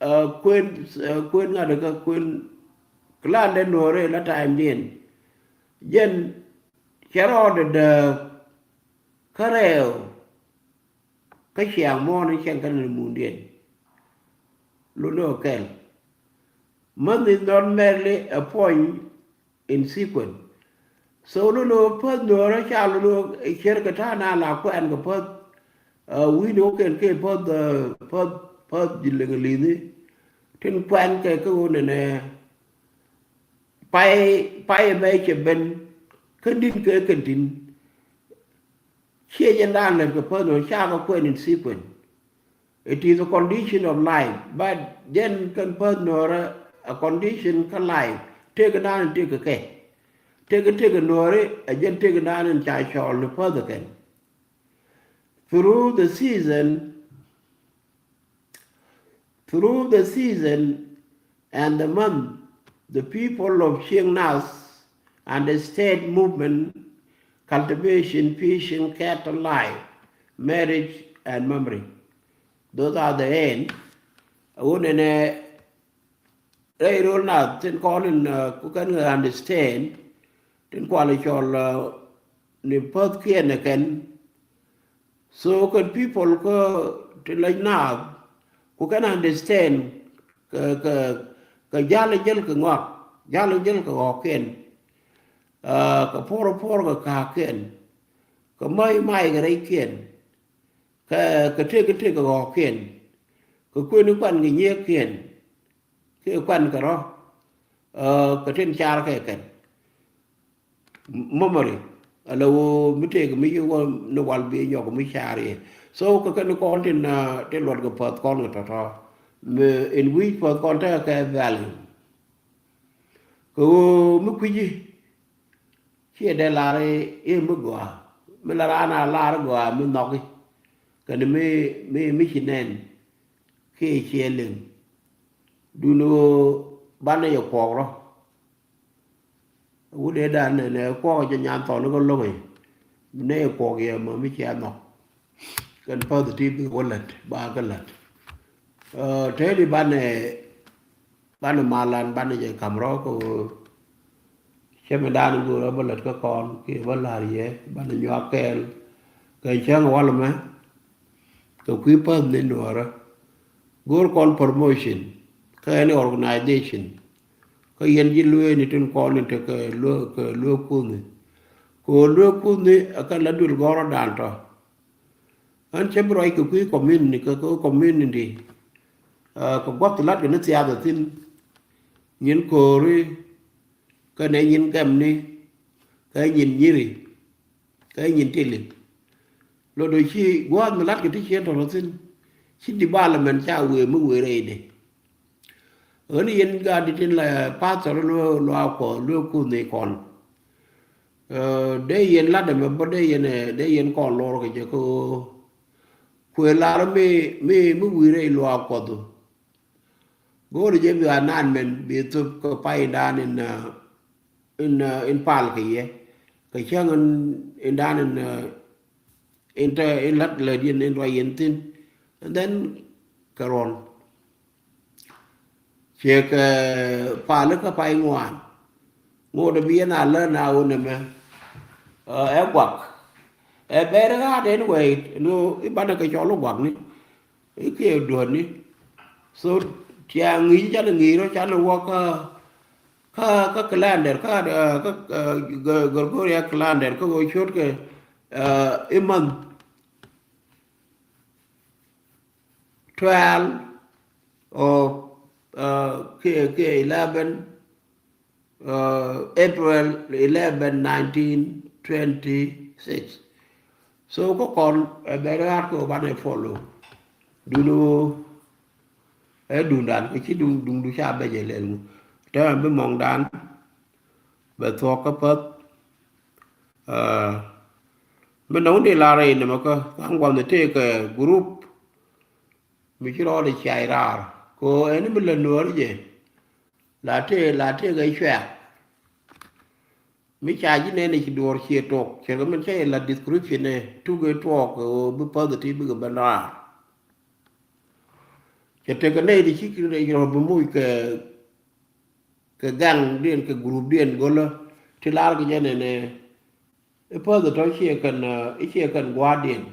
uh, kuën, uh, kuën ŋa̱t kä kuën calendar Nuɔrɛ la time diɛn. Jɛn cɛ rɔɔdɛ dääk kä rɛɛw kä ciaŋ muɔ̱ɔ̱n in cɛŋ kä ni mundiɛn. Luni ɔ kɛl. Month is not merely a point in sequence. So luni ɔ päth Nuɔrɛ ca luni ɔ cier kɛ ta̱a̱ na la kuɛn kɛ päth. Uh, wi̱ni ɔ kɛn kɛ päth, uh, päth, päth ji̱ liŋ li̱ni. Tin kuɛn kɛ kɛ ɣöö nɛnɛ pay, pay ɛmɛ cɛ ben kä ni̱n kɛ kɛn tin. Ciɛ jɛn raan lät kɛ päth Nuɔrɛ ca kɛ kuɛn in sequence. It is a condition of life, but jɛn kɛn päth Nuɔrɛ a condition kä life. Tëëkɛ naan in tëëkɛ kɛ. Tëëkɛ tëëkɛ Nuɔrɛ a jɛn tëëkɛ naan in ca cɔɔl ni päth ɛ kɛn. Through the season, Through the season and the month, the people of Chiang Nas understand movement, cultivation, fishing, cattle life, marriage, and memory. Those are the end. Wun in a rɛy rol na tin kɔn in, uh, ku kɛn understand, tin kual cɔl, uh, ni päth kiɛn ɛ kɛn. So kɛn people kä ti lec naath ku kɛn understand kɛ, kɛ, kɛ jal jäl kɛ ŋɔak, jal jäl kɛ ɣɔ̱kiɛn, ah, kɛ puɔr puɔr kɛ ka̱a̱kiɛn, kɛ ma̱y ma̱y kɛ rɛykiɛn, kɛ, kɛ tëk kɛ tëk kɛ ɣɔ̱kiɛn, kɛ kuën kuan kɛ nyieekiɛn, kɛ kuan kɛ rɔ̱, ah, kɛ tin car kɛ kɛn. Memory. Ala wä mi tëëk mi ci wä ni wal bi nyɔk mi car yɛ. So kɛ kɛn kɔn tin, ah, tin luɔt kɛ päth kɔn kɛ tɔ̱tɔ̱. Mi in wi̱c päth kɔn tekɛ kɛ value. Kɛ wä mi kui̱ci ciɛ dee lar i̱ mi gɔaa. Mi la raan a lar gɔaa mi nhɔki. Kɛn mi, mi, mi ci nɛn kiɛ ciɛ liŋ. Duni wä banɛ yɛ kuɔk rɔ. Wut ëë dan nɛ, nɛ kuɔk jɛ nyan thɔn kä lo̱ŋ i̱. Nɛ kuɔk yɛ mɔ mi cia nhɔk. Kɛn positive bi wä lät, ba kä lät. Ɛ, tëëdi banɛ, banɛ malan, banɛ jɛ kam rɔ kɛ ɣöö cɛ mi dan go̱o̱r ɛ bä lät kä kɔn, kiɛ bä la̱r yɛ, banɛ nyuak kɛɛl. Kɛ cäŋ wal mɛ, kɛ kui̱ päth ni nuɔɔrä. Go̱o̱r kɔn promotion, kä any organization. Kä yɛn ji̱ lueeni tin kɔn in tekɛ luek, kɛ luek kuthni. Kɛ ɣöö luek kuthni ɛ kɛ la duël gɔ̱rä dan tɔ. Ɣän cä bi ruac kɛ kui̱ community, kɛ, kɛ community. Ah, kɛ gua̱th lat kɛ ni thiath ɛ thi̱n. Nyin ko̱ri, kɛ nɛ nyin gɛmni, kɛ nyin nyiri, kɛ nyin tili. Lot ɔ ci gua̱a̱th mi la̱tkɛ ti ciën tɔ̱tɔ̱ thi̱n. Ci development ca wëë mi wëë rɛydɛ. Ɣän yɛn gaat dit in la pastor luɛ luaak Kuɔth luɛ kuth ni kɔn. Dee yɛn lat ɛmɛ bä dee yɛn dee yɛn kɔn lor kɛ jɛ kä ɣöö kuëë lar mi mi mi wi̱i̱ rɛy luaak Kuɔth. Go̱o̱rɛ jɛ bi a nan mɛn bi thop kä pay indan in in in pal kɛ yɛ kɛ cäŋ in indan in in te in lat lät yɛn in ruac yɛn thi̱n. And then kɛ ruɔn ciek pal kä pay ŋuan. Ŋot bi yɛn a lät na wun ɛmɛ ɛ guak ɛ bɛr ɣaat ɛn wɛy lo ibanɛ kɛ cɔl i̱ guak ni i̱ kiɛ duɔ̱t ni. So cia ŋi̱i̱c canɛ ŋi̱i̱c rɔ canɛ wä kä kä kä calendar kä kä Gregorian calendar kä ɣöö cot kɛ i̱ month twelve or kiɛ kiɛ eleven April eleven nineteen twenty six. So kä kɔn ɛ bɛ rat kɛ banɛ follow dun ɛ dundan kɛ ci duŋ duŋdu ca bɛ jɛ lɛl ŋu. Tɛmɛ bi mɔŋdan bɛ thuɔk kä päth. Mi nɔŋ di lar in mɛ kä thaŋ guath ni tëë kɛ group mi ci rɔɔdɛ ciac raar ko ɛn mi lɛ nuɔɔr jɛ. La tëë la tëë kɛ cuɛɛk mi ca ji̱ nɛn i̱ ci duɔɔr ciɛ tok cɛ kɛ min cä yɛ la description ɛ tuk ɛ tuɔɔk ɛ ɣöö bi päth ɛ ti bikɛ ben raar. Cɛ tekɛ nɛy ti ci rɔ bi muc kɛ kɛ gaŋdiɛn kɛ groupdiɛn go̱lä ti lar kɛ jɛ nɛnɛ. I̱ päth ɛ tɔ̱ ciɛ kɛn i̱ ciɛ kɛn gua̱a̱rdiɛn.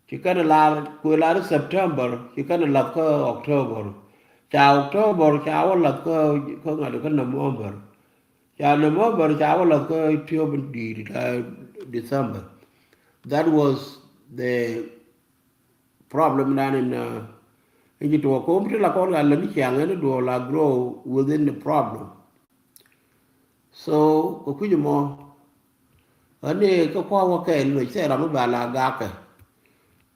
Ci kɛn lar kuëë lar September ci kɛn lath kä October. Ca October ca wä lath kä kä ŋa̱t kä November. Ca November ca wä lath kä tiöp in di̱i̱t la December. That was the problem dan in in ci tuɔɔk kom ti la kɔn ka lä ni ciaŋ in duɔɔk la grow within the problem. So kɛ kui̱c mɔ ɣän ni kä kua̱ wä kɛɛl ni cɛ ram mi ba la gakɛ.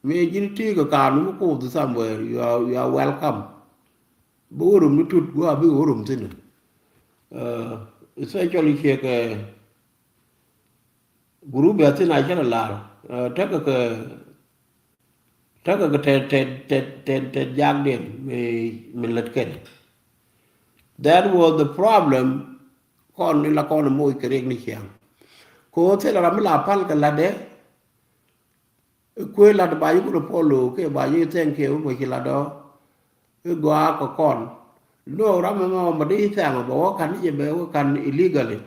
Mi ji̱n ti kɛ ka̱n mi kuuth somewhere you are, you are welcome. Bi wä rum ni tut gua̱a̱ bi wä rum thi̱n. Especially ciɛ kɛ group bɛ thi̱n a cä la lar tekɛ kɛ Tekɛ kɛ tɛt tɛt tɛt tɛt tɛt jakdiɛn mi mi lät kɛn. That was the problem. Kɔn ni la kɔn moc kɛ riɛk ni ciaŋ. Ko thilɛ ram mi la pal kɛ latdɛ. Kuëë lat ba yi kulɛ pɔl lo̱o̱ kɛ ba yi thɛŋ kɛ wä moc ci latdɔ. I̱ gɔaa kɛ kɔn. No ram ɛmɔ ma di thɛŋ bɛ wä kan ni jɛ bɛ wä kan illegally.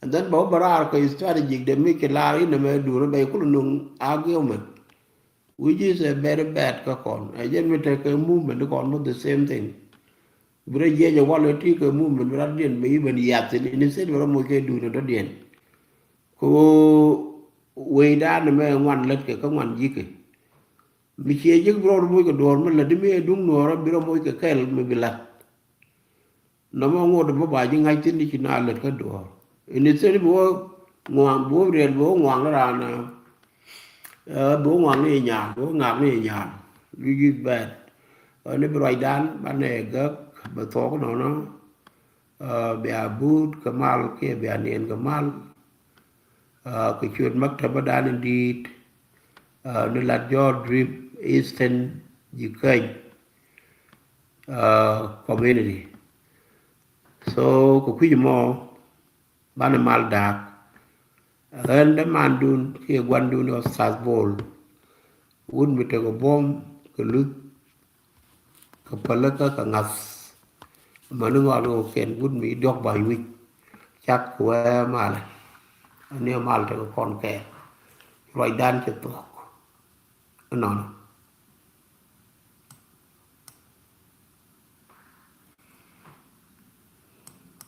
And then bɛ wä bɛ raar kɛ strategic de mi ci laar inɛ mɛ duun bɛ kulɛ nuŋ argument. Which is a very bad kä kɔn. Ɛ jɛn mi tekɛ movement kɔn bä the same thing. Bi rɛ jiɛc ɛ walɛ ti kɛ movement bi rat diɛn bɛ even yath in instead bi rɛ moc kɛ duun ɛ dɔ̱diɛn. Kɛ ɣöö wecdan ɛmɛ ŋuan lätkɛ kä ŋuan ji̱kɛ. Mi ciɛ ji̱k bi rɔ moc kɛ duɔ̱ɔ̱r mi lätdi mi ɛ duŋ nuɔ̱ɔ̱rä bi rɔ moc kɛ kɛl mi bi la̱t. Nɔmɔ ŋot bä ba ji̱ ŋa̱c thi̱n ni ci na lät kä duɔ̱ɔ̱r. Instead bi wä ŋuaŋ bi wä riɛl bi wä ŋuaŋ ni raan bi wä ŋuaŋ ni nyan bi wä ŋak ni nyan. Which is bad. Ni bi ruacdan banɛ gäk bɛ thuɔk nɔnɔ. Bia buut kɛ mal kiɛ bia niɛn kɛ mal. Kɛ ciöt maktabadan in di̱i̱t ni lat jɔɔr drip Eastern Jikäny community. So kɛ kui̱c mɔ banɛ mal da̱a̱k. Ɣän dämandun kiɛ guandun ɔ South Bol. Wut mi tekɛ buɔ̱m kɛ luth kɛ pälikä kɛ ŋa̱th. Mäni ŋɔak ni ɣöö kɛn wut mi diɔ̱k ba̱ny wi̱c cak kɛ wee malɛ. Ani mal tekɛ kɔn kɛɛl ruacdan cɛ thuɔ̱k. Ɛnɔnɔ